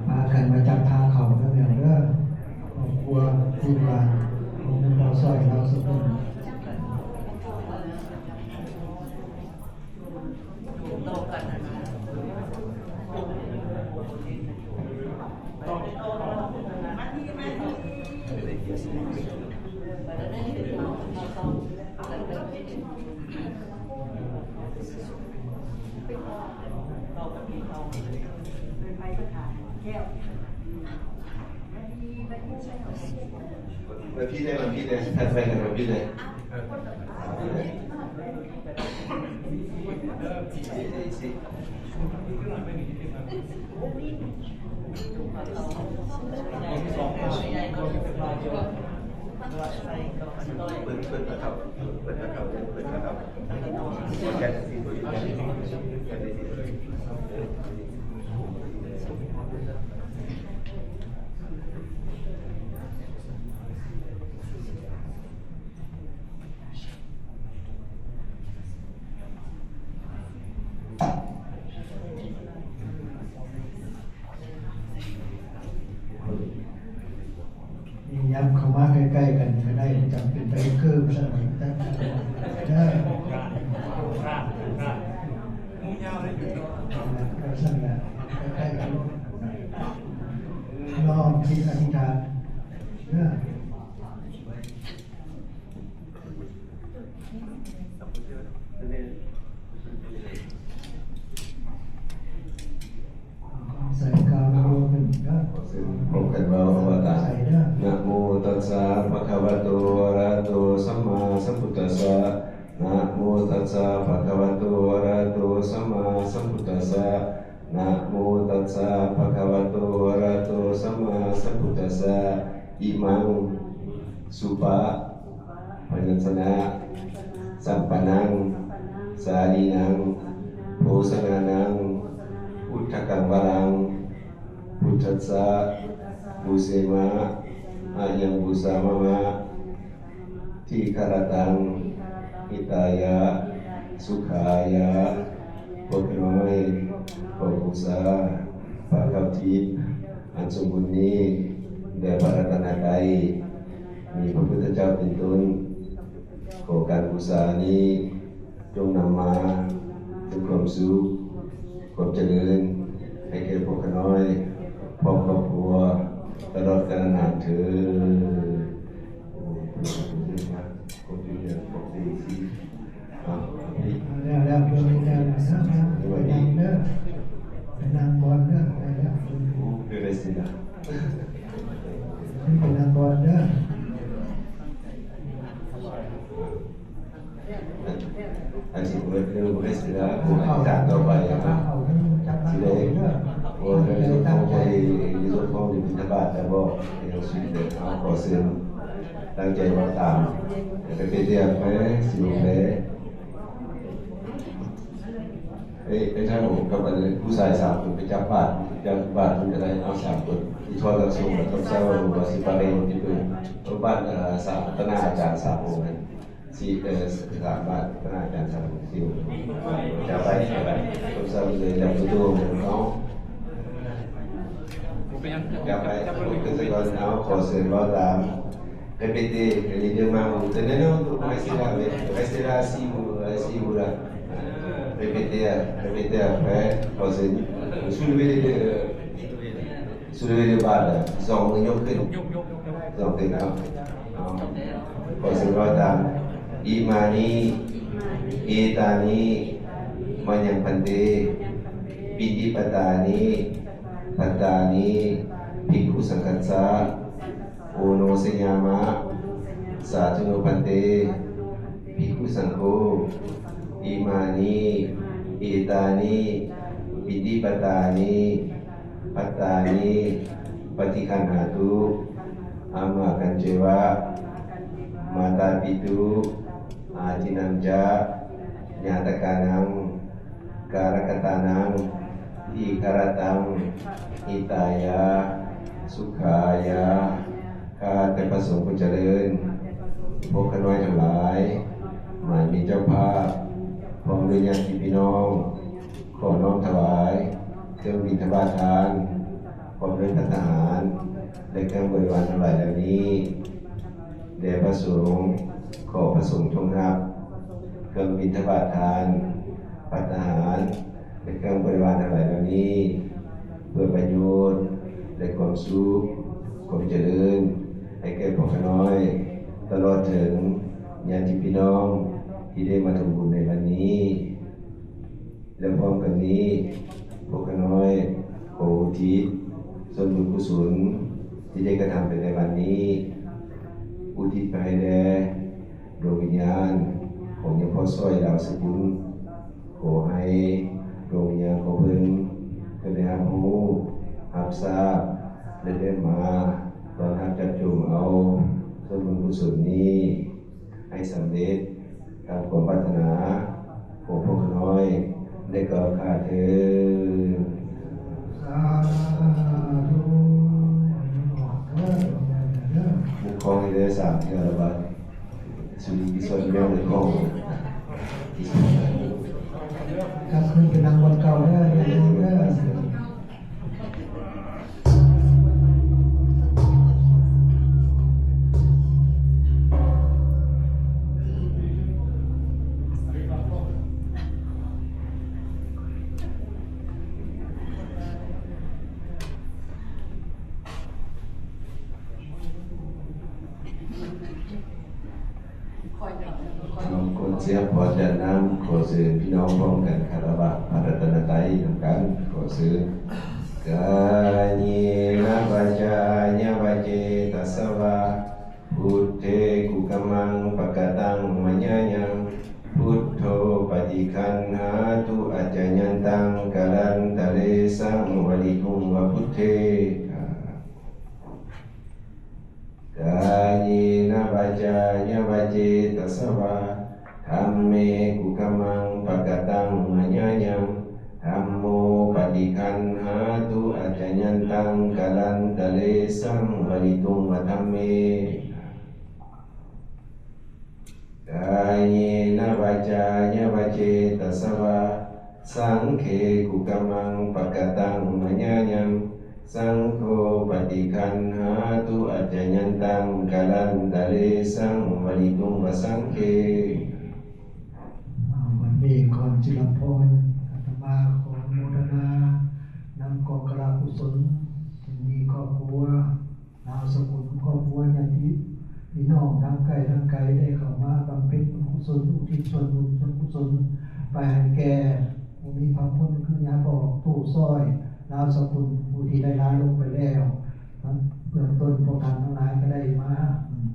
พากันมาจับผ้าเขาเด้อแม่เด้อ ครอบครัวลูกหลาน ของหลวงพ่อซอยลาวสกุล มาพี่ได้ มาพี่ได้ ถัดไปกันมาพี่ได้ นี่ ยับเข้ามาใกล้ๆกันก็ได้ จำเป็นไปคือสมัยตั้งแต่เด้อ ก็สั่นแหละ ใกล้ๆกัน น้อมจิตอธิษฐานเด้อ ใส่กาวโลหนึ่งเด้อ พร้อมกันว่า ว่าตาม ใส่เด้อ Namo tassa bhagavato arahato sammāsambuddhassa. Namo tassa bhagavato arahato sammāsambuddhassa. Namo tassa bhagavato arahato sammāsambuddhassa. Imaṃ supabyañjanasampannaṃ sālīnaṃ bhojanānaṃ udakaṃ varaṃ buddhassa pūjema. Ayaṃ pūjā mama dīgharattaṃ hitāya sukhāya. พวกน้อยขอบูชาผ้าขาวทิพย์อันสมบูรณ์นี้แด่พระรัตนตรัย มีพระพุทธเจ้าเป็นต้น ขอการบูชานี้จงนำมาซึ่งความสุข ความเจริญ ให้แก่พวกข้าน้อย พร้อมครอบครัว ตลอดกาลนานเทอญ เอาแล้ว แล้ว แล้ว แล้ว ไปนั่งเด้อ ไปนั่งก่อนเด้อ ไปแล้ว โอ้ เดี๋ยวได้สินะ ไปนั่งก่อนเด้อ อาทิตย์เมื่อเรื่องให้เสร็จแล้ว ผมอาจารย์ต่อไปนะครับ ทีแรก โอ้ เรื่องของไป เรื่องของอยู่บิณฑบาต แต่บอก เดี๋ยวสิ เดี๋ยวเอา ขอเชิญ ตั้งใจว่าตาม แต่ไปเตรียมไป สิวไป เอ้ย เอ้ย ท่านผมกับอันนี้ผู้ชายสามคนไปจับบาตร จับบาตรมันจะได้เอาสามคน ที่ทอดกระทรวง แล้วก็ทราบว่า ว่าสิบาทเองที่เพิ่น เพราะบ้าน เอ่อ สาม คณาอาจารย์สามองค์นั้น สี่ เอ่อ สามบาท คณาอาจารย์สามองค์ สี่องค์ จับไป จับไป ผมทราบเลย จับตัวเนาะ จับไป ผมก็จะก่อนเอา ขอเชิญว่าตาม Répétez, répétez, maman. Tenez, non, non, restez là, mais restez là, asseyez-vous, asseyez-vous là. Répétez, répétez après, parce que sous le V D de, sous le V D de bas, là, ils sont en réunion que nous. Ils sont en réunion. Non. Parce que là, t'as, Imāni, etāni, mayaṃ bhante, piṇḍapātāni, bhattāni, bhikkhusaṅghassa, oṇojayāma. Sādhu no bhante, bhikkhusaṅgho, imāni, etāni, piṇḍapātāni, bhattāni, paṭiggaṇhātu, amhākañceva, mātāpitu, ācīnañca, ñātakānaṃ, kālakatānaṃ, dīgharattaṃ, hitāya, sukhāya, ข้าแต่พระสงฆ์ผู้เจริญ พวกข้าน้อยทั้งหลาย หมายมีเจ้าภาพ พร้อมด้วยญาติพี่น้อง ขอน้อมถวาย เครื่องบิณฑบาตทาน พร้อมด้วยภัตตาหาร และเครื่องบริวารทั้งหลายเหล่านี้ แด่พระสงฆ์ ขอพระสงฆ์จงรับ เครื่องบิณฑบาตทาน ภัตตาหาร และเครื่องบริวารทั้งหลายเหล่านี้ เพื่อประโยชน์ และความสุข ความเจริญ ให้แก่พวกข้าน้อย ตลอดถึงญาติพี่น้องที่ได้มาทำบุญในวันนี้ และพร้อมกันนี้ พวกข้าน้อยขออุทิศส่วนบุญกุศลที่ได้กระทำไปในวันนี้ อุทิศไปให้แด่ดวงวิญญาณของยาพ่อสร้อย ลาวสกุล ขอให้ดวงวิญญาณของเพิ่น เพิ่นได้รับรู้ รับทราบ และได้มาต้อนรับจับจ่มเอาส่วนบุญกุศลนี้ ให้สำเร็จตามความปรารถนาของพวกข้าน้อยได้กล่าวข้าเถิด สาธุ มุขของให้ได้สามเทื่อละบาด สุริกิสนเรื่องเลยของ กลับคืนไปนั่งบนเก่าเด้อ อย่าลืมเด้อ รบกวนเสียงพอจะนำ ขอเชิญพี่น้องพร้อมกันคารวะพระรัตนตรัยนำกัน ขอเชิญ Kāyena vācāya va cetasā vā, buddhe kukammaṃ pakataṃ mayā yaṃ, buddho paṭiggaṇhātu accayantaṃ, kālantare saṃvarituṃ va buddhe. Kāyena vācāya va cetasā vā, dhamme kukammaṃ pakataṃ mayā yaṃ, dhammo paṭiggaṇhātu accayantaṃ, kālantare saṃvarituṃ va dhamme. Kāyena vācāya va cetasā vā, saṅghe kukammaṃ pakataṃ mayā yaṃ, saṅgho paṭiggaṇhātu accayantaṃ, kālantare saṃvarituṃ va saṅghe. อ่า วันนี้ก่อนสิรับพร อาตมาขออนุโมทนานำกองกลากุศล ที่มีครอบครัว ลาวสกุลครอบครัวญาติพี่น้องทางใกล้ทางไกลได้เข้ามาบำเพ็ญบุญกุศล อุทิศส่วนบุญส่วนกุศลไปให้แก่ผู้มีพระคุณคือย่าพ่อตู้สร้อย ลาวสกุลผู้ที่ได้ลาลงไปแล้ว เบื้องต้นพวกท่านทั้งหลายก็ได้มา อืม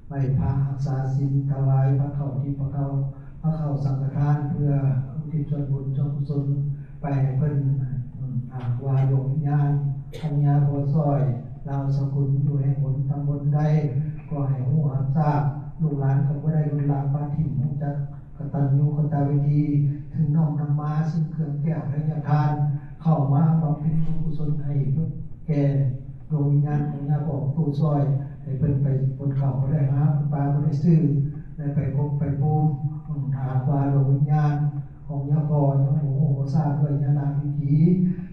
ไหว้พระรักษาศีล ถวายพระข้าวทิพย์พระข้าว พระข้าวสังฆทาน เพื่ออุทิศส่วนบุญส่วนกุศลไปให้เพิ่น อืม หากว่าดวงวิญญาณของย่าพ่อสร้อย ลาวสกุลอยู่แห่งหนตำบลใด ก็ให้ฮู้รับทราบ ลูกหลานก็บ่ได้ลดละปะถิ่น ฮู้จักกตัญญูกตเวที ถึงน้อมนำมาซึ่งเครื่องแก้วไทยทาน เข้ามาบำเพ็ญบุญกุศลให้แก่ดวงวิญญาณของย่าพ่อตู้สร้อย ให้เพิ่นไปบนเขาบ่ได้หา บนป่าบ่ได้ซื้อ ได้ไปพบไปภูมิ อืม ถ้าหากว่าดวงวิญญาณของย่าพ่อยังบ่ฮู้บ่ทราบด้วยญาณวิถี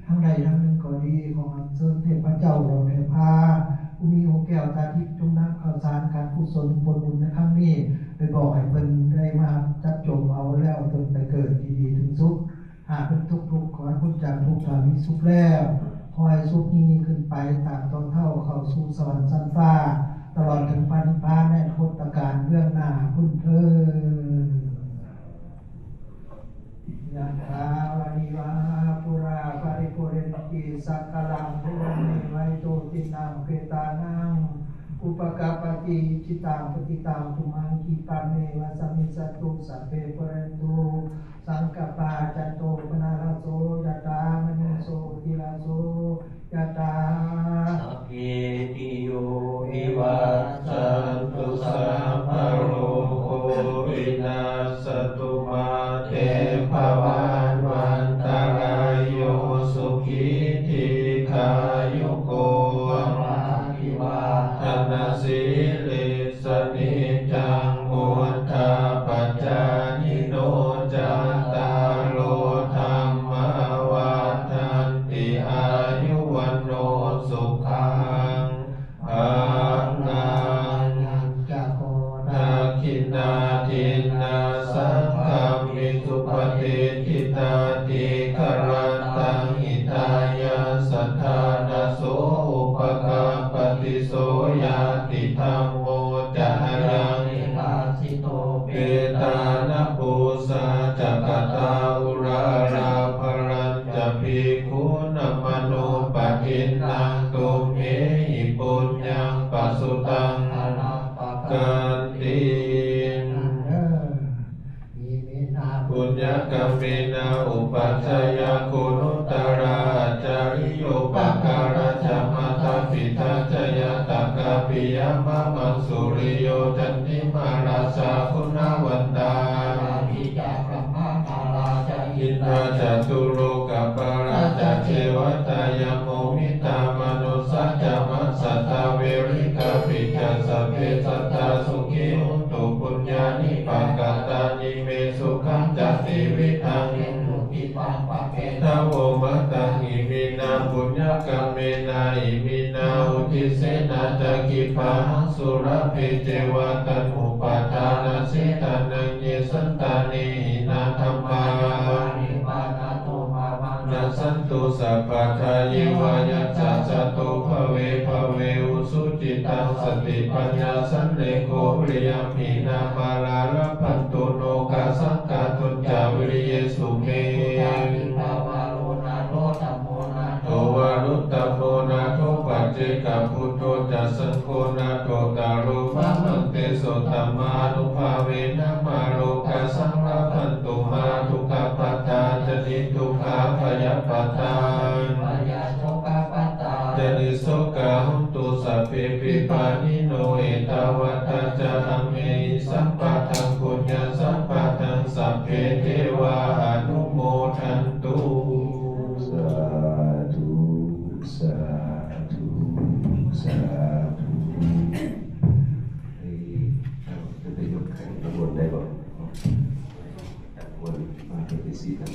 ทางใดทางหนึ่งก็ดี ขออัญเชิญเทพเจ้าเหล่าเทพา ผู้มีองค์แก้วตาทิพย์ จงนำข้าวสารการกุศลผลบุญในครั้งนี้ ไปบอกให้เพิ่นได้มาจับจ่มเอาแล้วตนไปเกิดที่ดีถึงสุข หากเป็นทุกข์ทุกข์ ขอให้พ้นจากทุกข์ ถ้ามีสุขแล้ว ขอให้สุขยิ่งขึ้นไป ตามต่อเท่าเข้าสู่สวรรค์ชั้นฟ้า ตลอดถึงพระนิพพานในอนาคตกาลเบื้องหน้าพุ้นเทอญ Yathā vārivahā pūrā paripūrenti sāgaraṃ, evameva ito dinnaṃ petānaṃ upakappati. Icchitaṃ patthitaṃ tumhaṃ khippameva samijjhatu, sabbe pūrentu saṅkappā, cando pannaraso yathā, maṇi jotiraso yathā. Sabbītiyo vivajjantu, sabbarogo vinassatu, mā te bhavatvantarāyo, sukhī dīghāyuko bhava. Abhivādanasī dinnā saṅghamhi supatiṭṭhitā, dīgharattaṃ hitāyassa ṭhānaso upakappati. So ñātidhammo ca ayaṃ nidassito, petāna pūjā ca katā uḷārā, balañca bhikkhūnamanuppadinnaṃ, tumhehi puññaṃ pasutaṃ anappakanti. Iminā puññakammena upajjhāyā guṇuttarā, ācariyūpakārā ca mātā pitā ca ñātakā piyā mamaṃ, suriyo candimā rājā guṇavantā, indā catulokapālā ca devatā yamo mittā manussā ca majjhattā verikāpi ca, sabbe sattā sukhī hontu puññāni pakatāni me, sukhañca tividhaṃ dentu khippaṃ pāpetha vomataṃ. Iminā puññakammena iminā uddisena ca khippāhaṃ sulabhe ceva taṇhupādānachedanaṃ, ye santāne hīnā dhammā nassantu sabbadā, yeva yattha jāto bhave bhave ujucittaṃ satipaññā sallekho viriyamhinā, mārā labhantu nokāsaṃ kātuñca viriyesu me. Buddhādipavaro nātho, dhammo nātho varuttamo, nātho paccekabuddho ca, saṅgho nāthottaro mamaṃ, tesottamānubhāvena mārokāsaṃ labhantu mā. Dukkhappattā ca niddukkhā, bhayappattā ca nissokā, hontu sabbepi pāṇino. Ettāvatā ca amhehi sambhataṃ puññasampadaṃ, sabbe devānumodantu. Sādhu, sādhu, sādhu. เอ้ย เอา จะไปยกขันน้ำมนต์ได้บ่ น้ำมนต์มาเป็นที่สี่กัน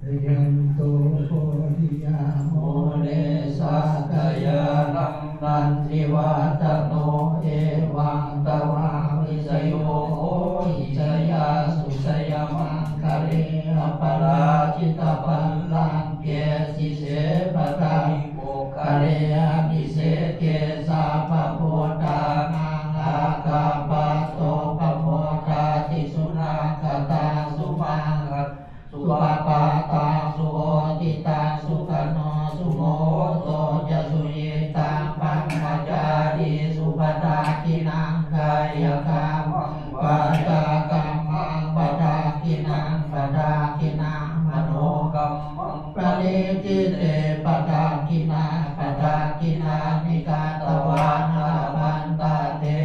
Jayanto bodhiyā mūle sakyānaṃ nandivaḍḍhano, evaṃ tvaṃ vijayo hohi jayassu jayamaṅgale. Aparājitapallaṅke sīse paṭhavipokkhare, abhiseke sabbabuddhānaṃ aggappatto pamodati. Sunakkhattaṃ sumaṅgalaṃ supabhātaṃ suhuṭṭhitaṃ, sukhaṇo sumuhutto ca suyiṭṭhaṃ brahmacārisu, padakkhiṇaṃ kāyakammaṃ vācākammaṃ padakkhiṇaṃ, padakkhiṇaṃ manokammaṃ paṇidhī te padakkhiṇā, padakkhiṇāni katvāna labhantatthe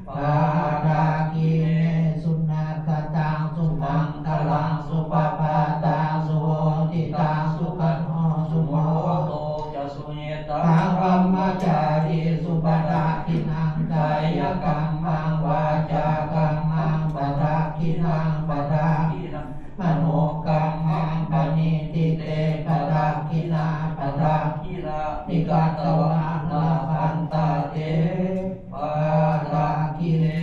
padakkhiṇe. Sunakkhattaṃ sumaṅgalaṃ supabhātaṃ suhuṭṭhitaṃ, sukhaṇo sumuhutto ca suyiṭṭhaṃ brahmacārisu, padakkhiṇaṃ kāyakammaṃ vācākammaṃ padakkhiṇaṃ, padakkhiṇaṃ manokammaṃ paṇidhī te padakkhiṇā, padakkhiṇāni katvāna labhantatthe padakkhiṇe.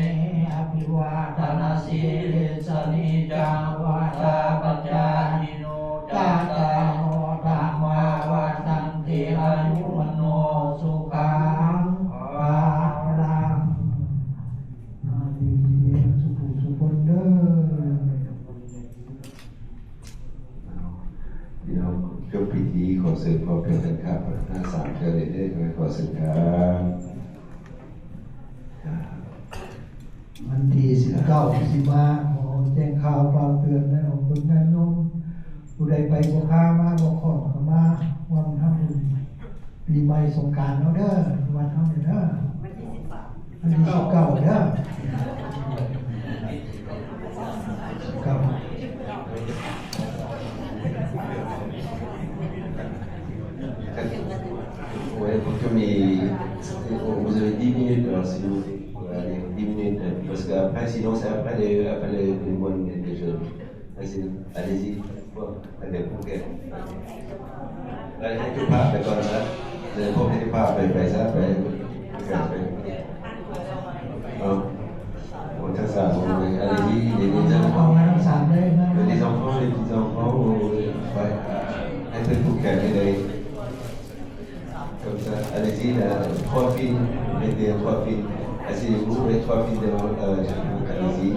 Abhivādanasīlissa niccaṃ vuḍḍhāpacāyino cattāro dhammā vaḍḍhanti āyu vaṇṇo sukhaṃ balaṃ. อาเมน สุขสุขคนเด้อ พี่น้องจบพิธีขอเชิญพร้อมเพรียงกันครับ ทั้งสามเทื่อเลยเด้อ ขอเชิญครับ วันที่สิบเก้าสิมา ขอแจ้งข่าวกล่าวเตือนให้ออกตนญาติโยม ผู้ใดไปบ่คามาบ่คล้องก็มาร่วมทำบุญปีใหม่สงกรานต์เฮาเด้อ วัดเฮานี่เด้อ วันที่สิบเก้าเด้อ สิบเก้า Ouais, pour que mes, vous avez dix minutes, alors si vous voulez, pour aller Après, sinon, c'est après le, après le, le mois de, de juin. Vas-y, allez-y. Bon, allez, ok. Allez, un peu par, d'accord, là. Vous avez pas fait par, par ça, ben, ok, ok. Bon. Bon, ça, ça, bon, mais allez-y, les, les enfants. เอามาทั้งสามเลขนะ Les enfants, les petits-enfants, ouais, un peu pour calmer les, comme ça. Allez-y, là, trois filles, mettez trois filles. Asseyez-vous, les trois filles devant, euh, Jean-Luc, allez-y.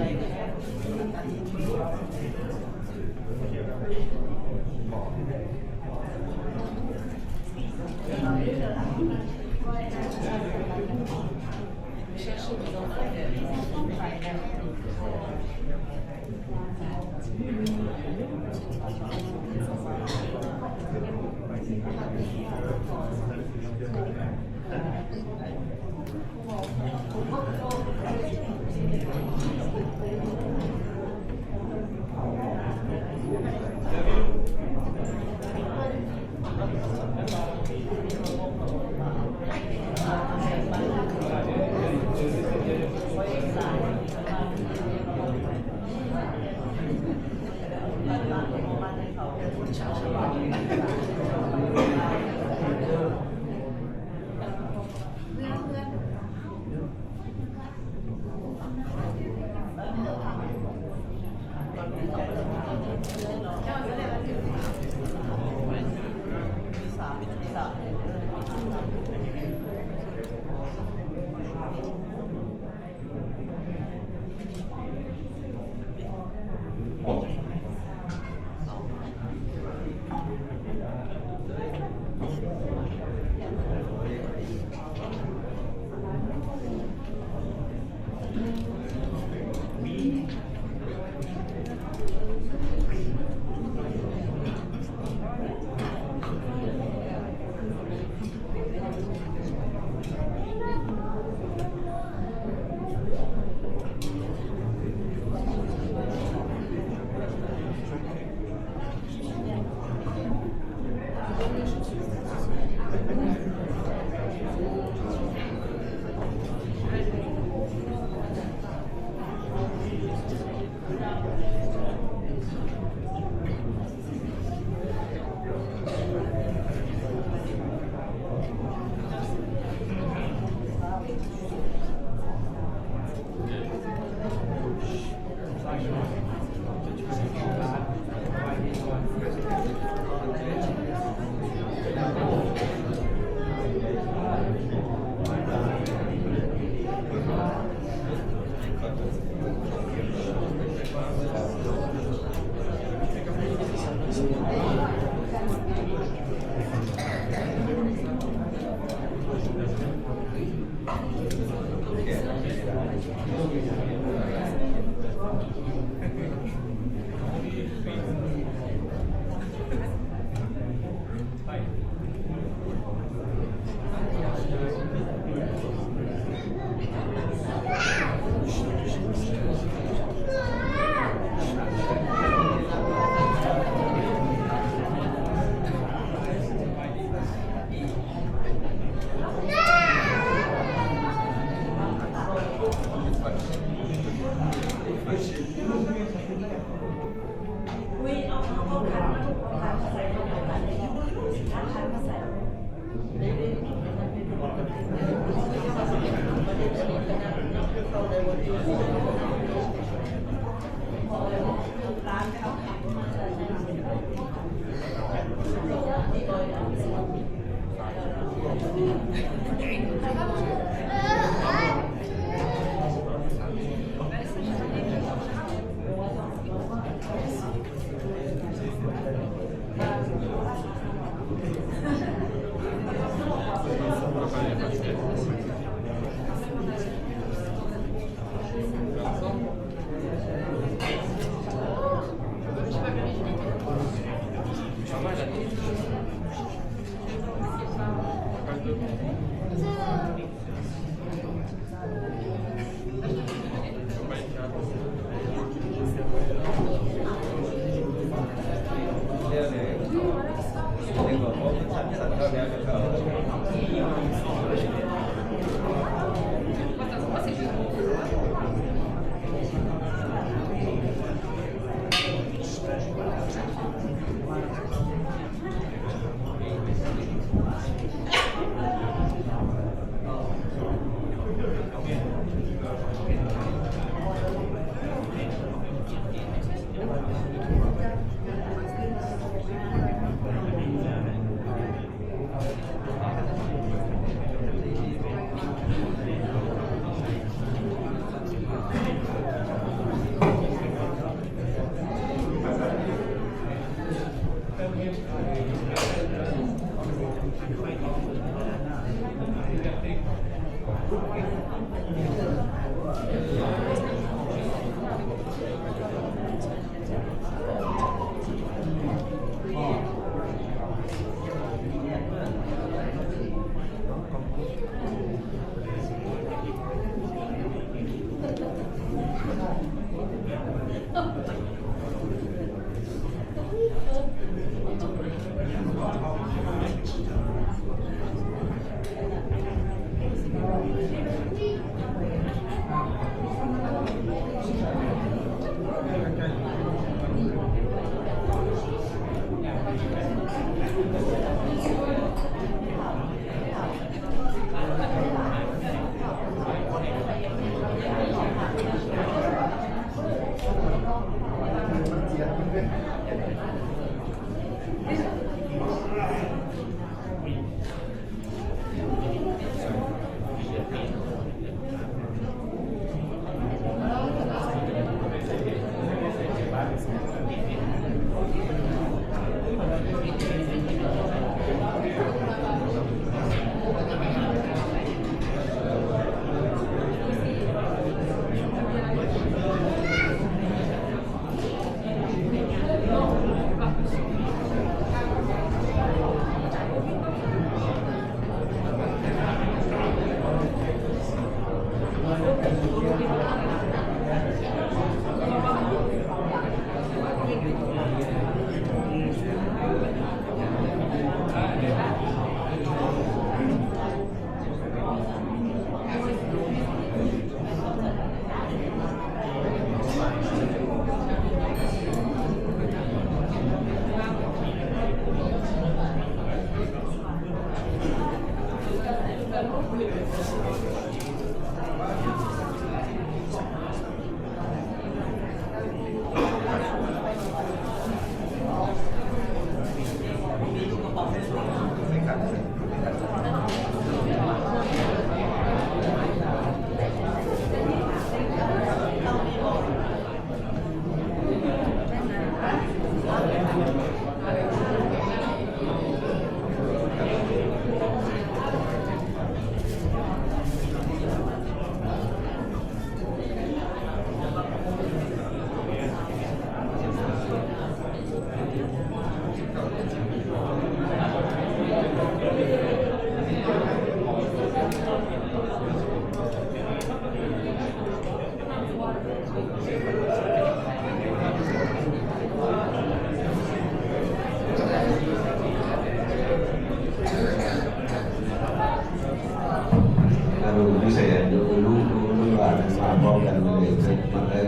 พร้อมกันเลย มาเลย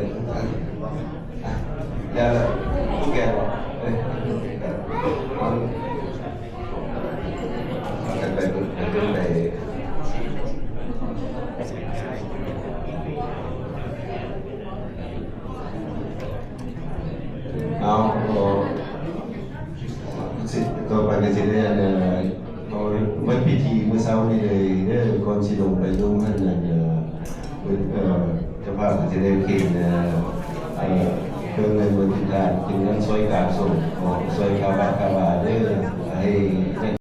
อ่ะ อย่าเลย แกบอก เอ้ย มัน เอากันไป ไป ไป เอา เอา สิ ต่อไปก็สิได้ อัน เอ่อ เอาเมื่อพิธีเมื่อเช้านี้เลยเด้อ ก่อนสิลงไปร่วมงาน อัน เอ่อ เอ่อ เจ้าภาพก็จะได้เขียน เอ่อ เอ่อ เครื่องเงินบริจาค เป็นเงินช่วยการส่งของ ช่วยค่าบ้านค่าบาเด้อ ให้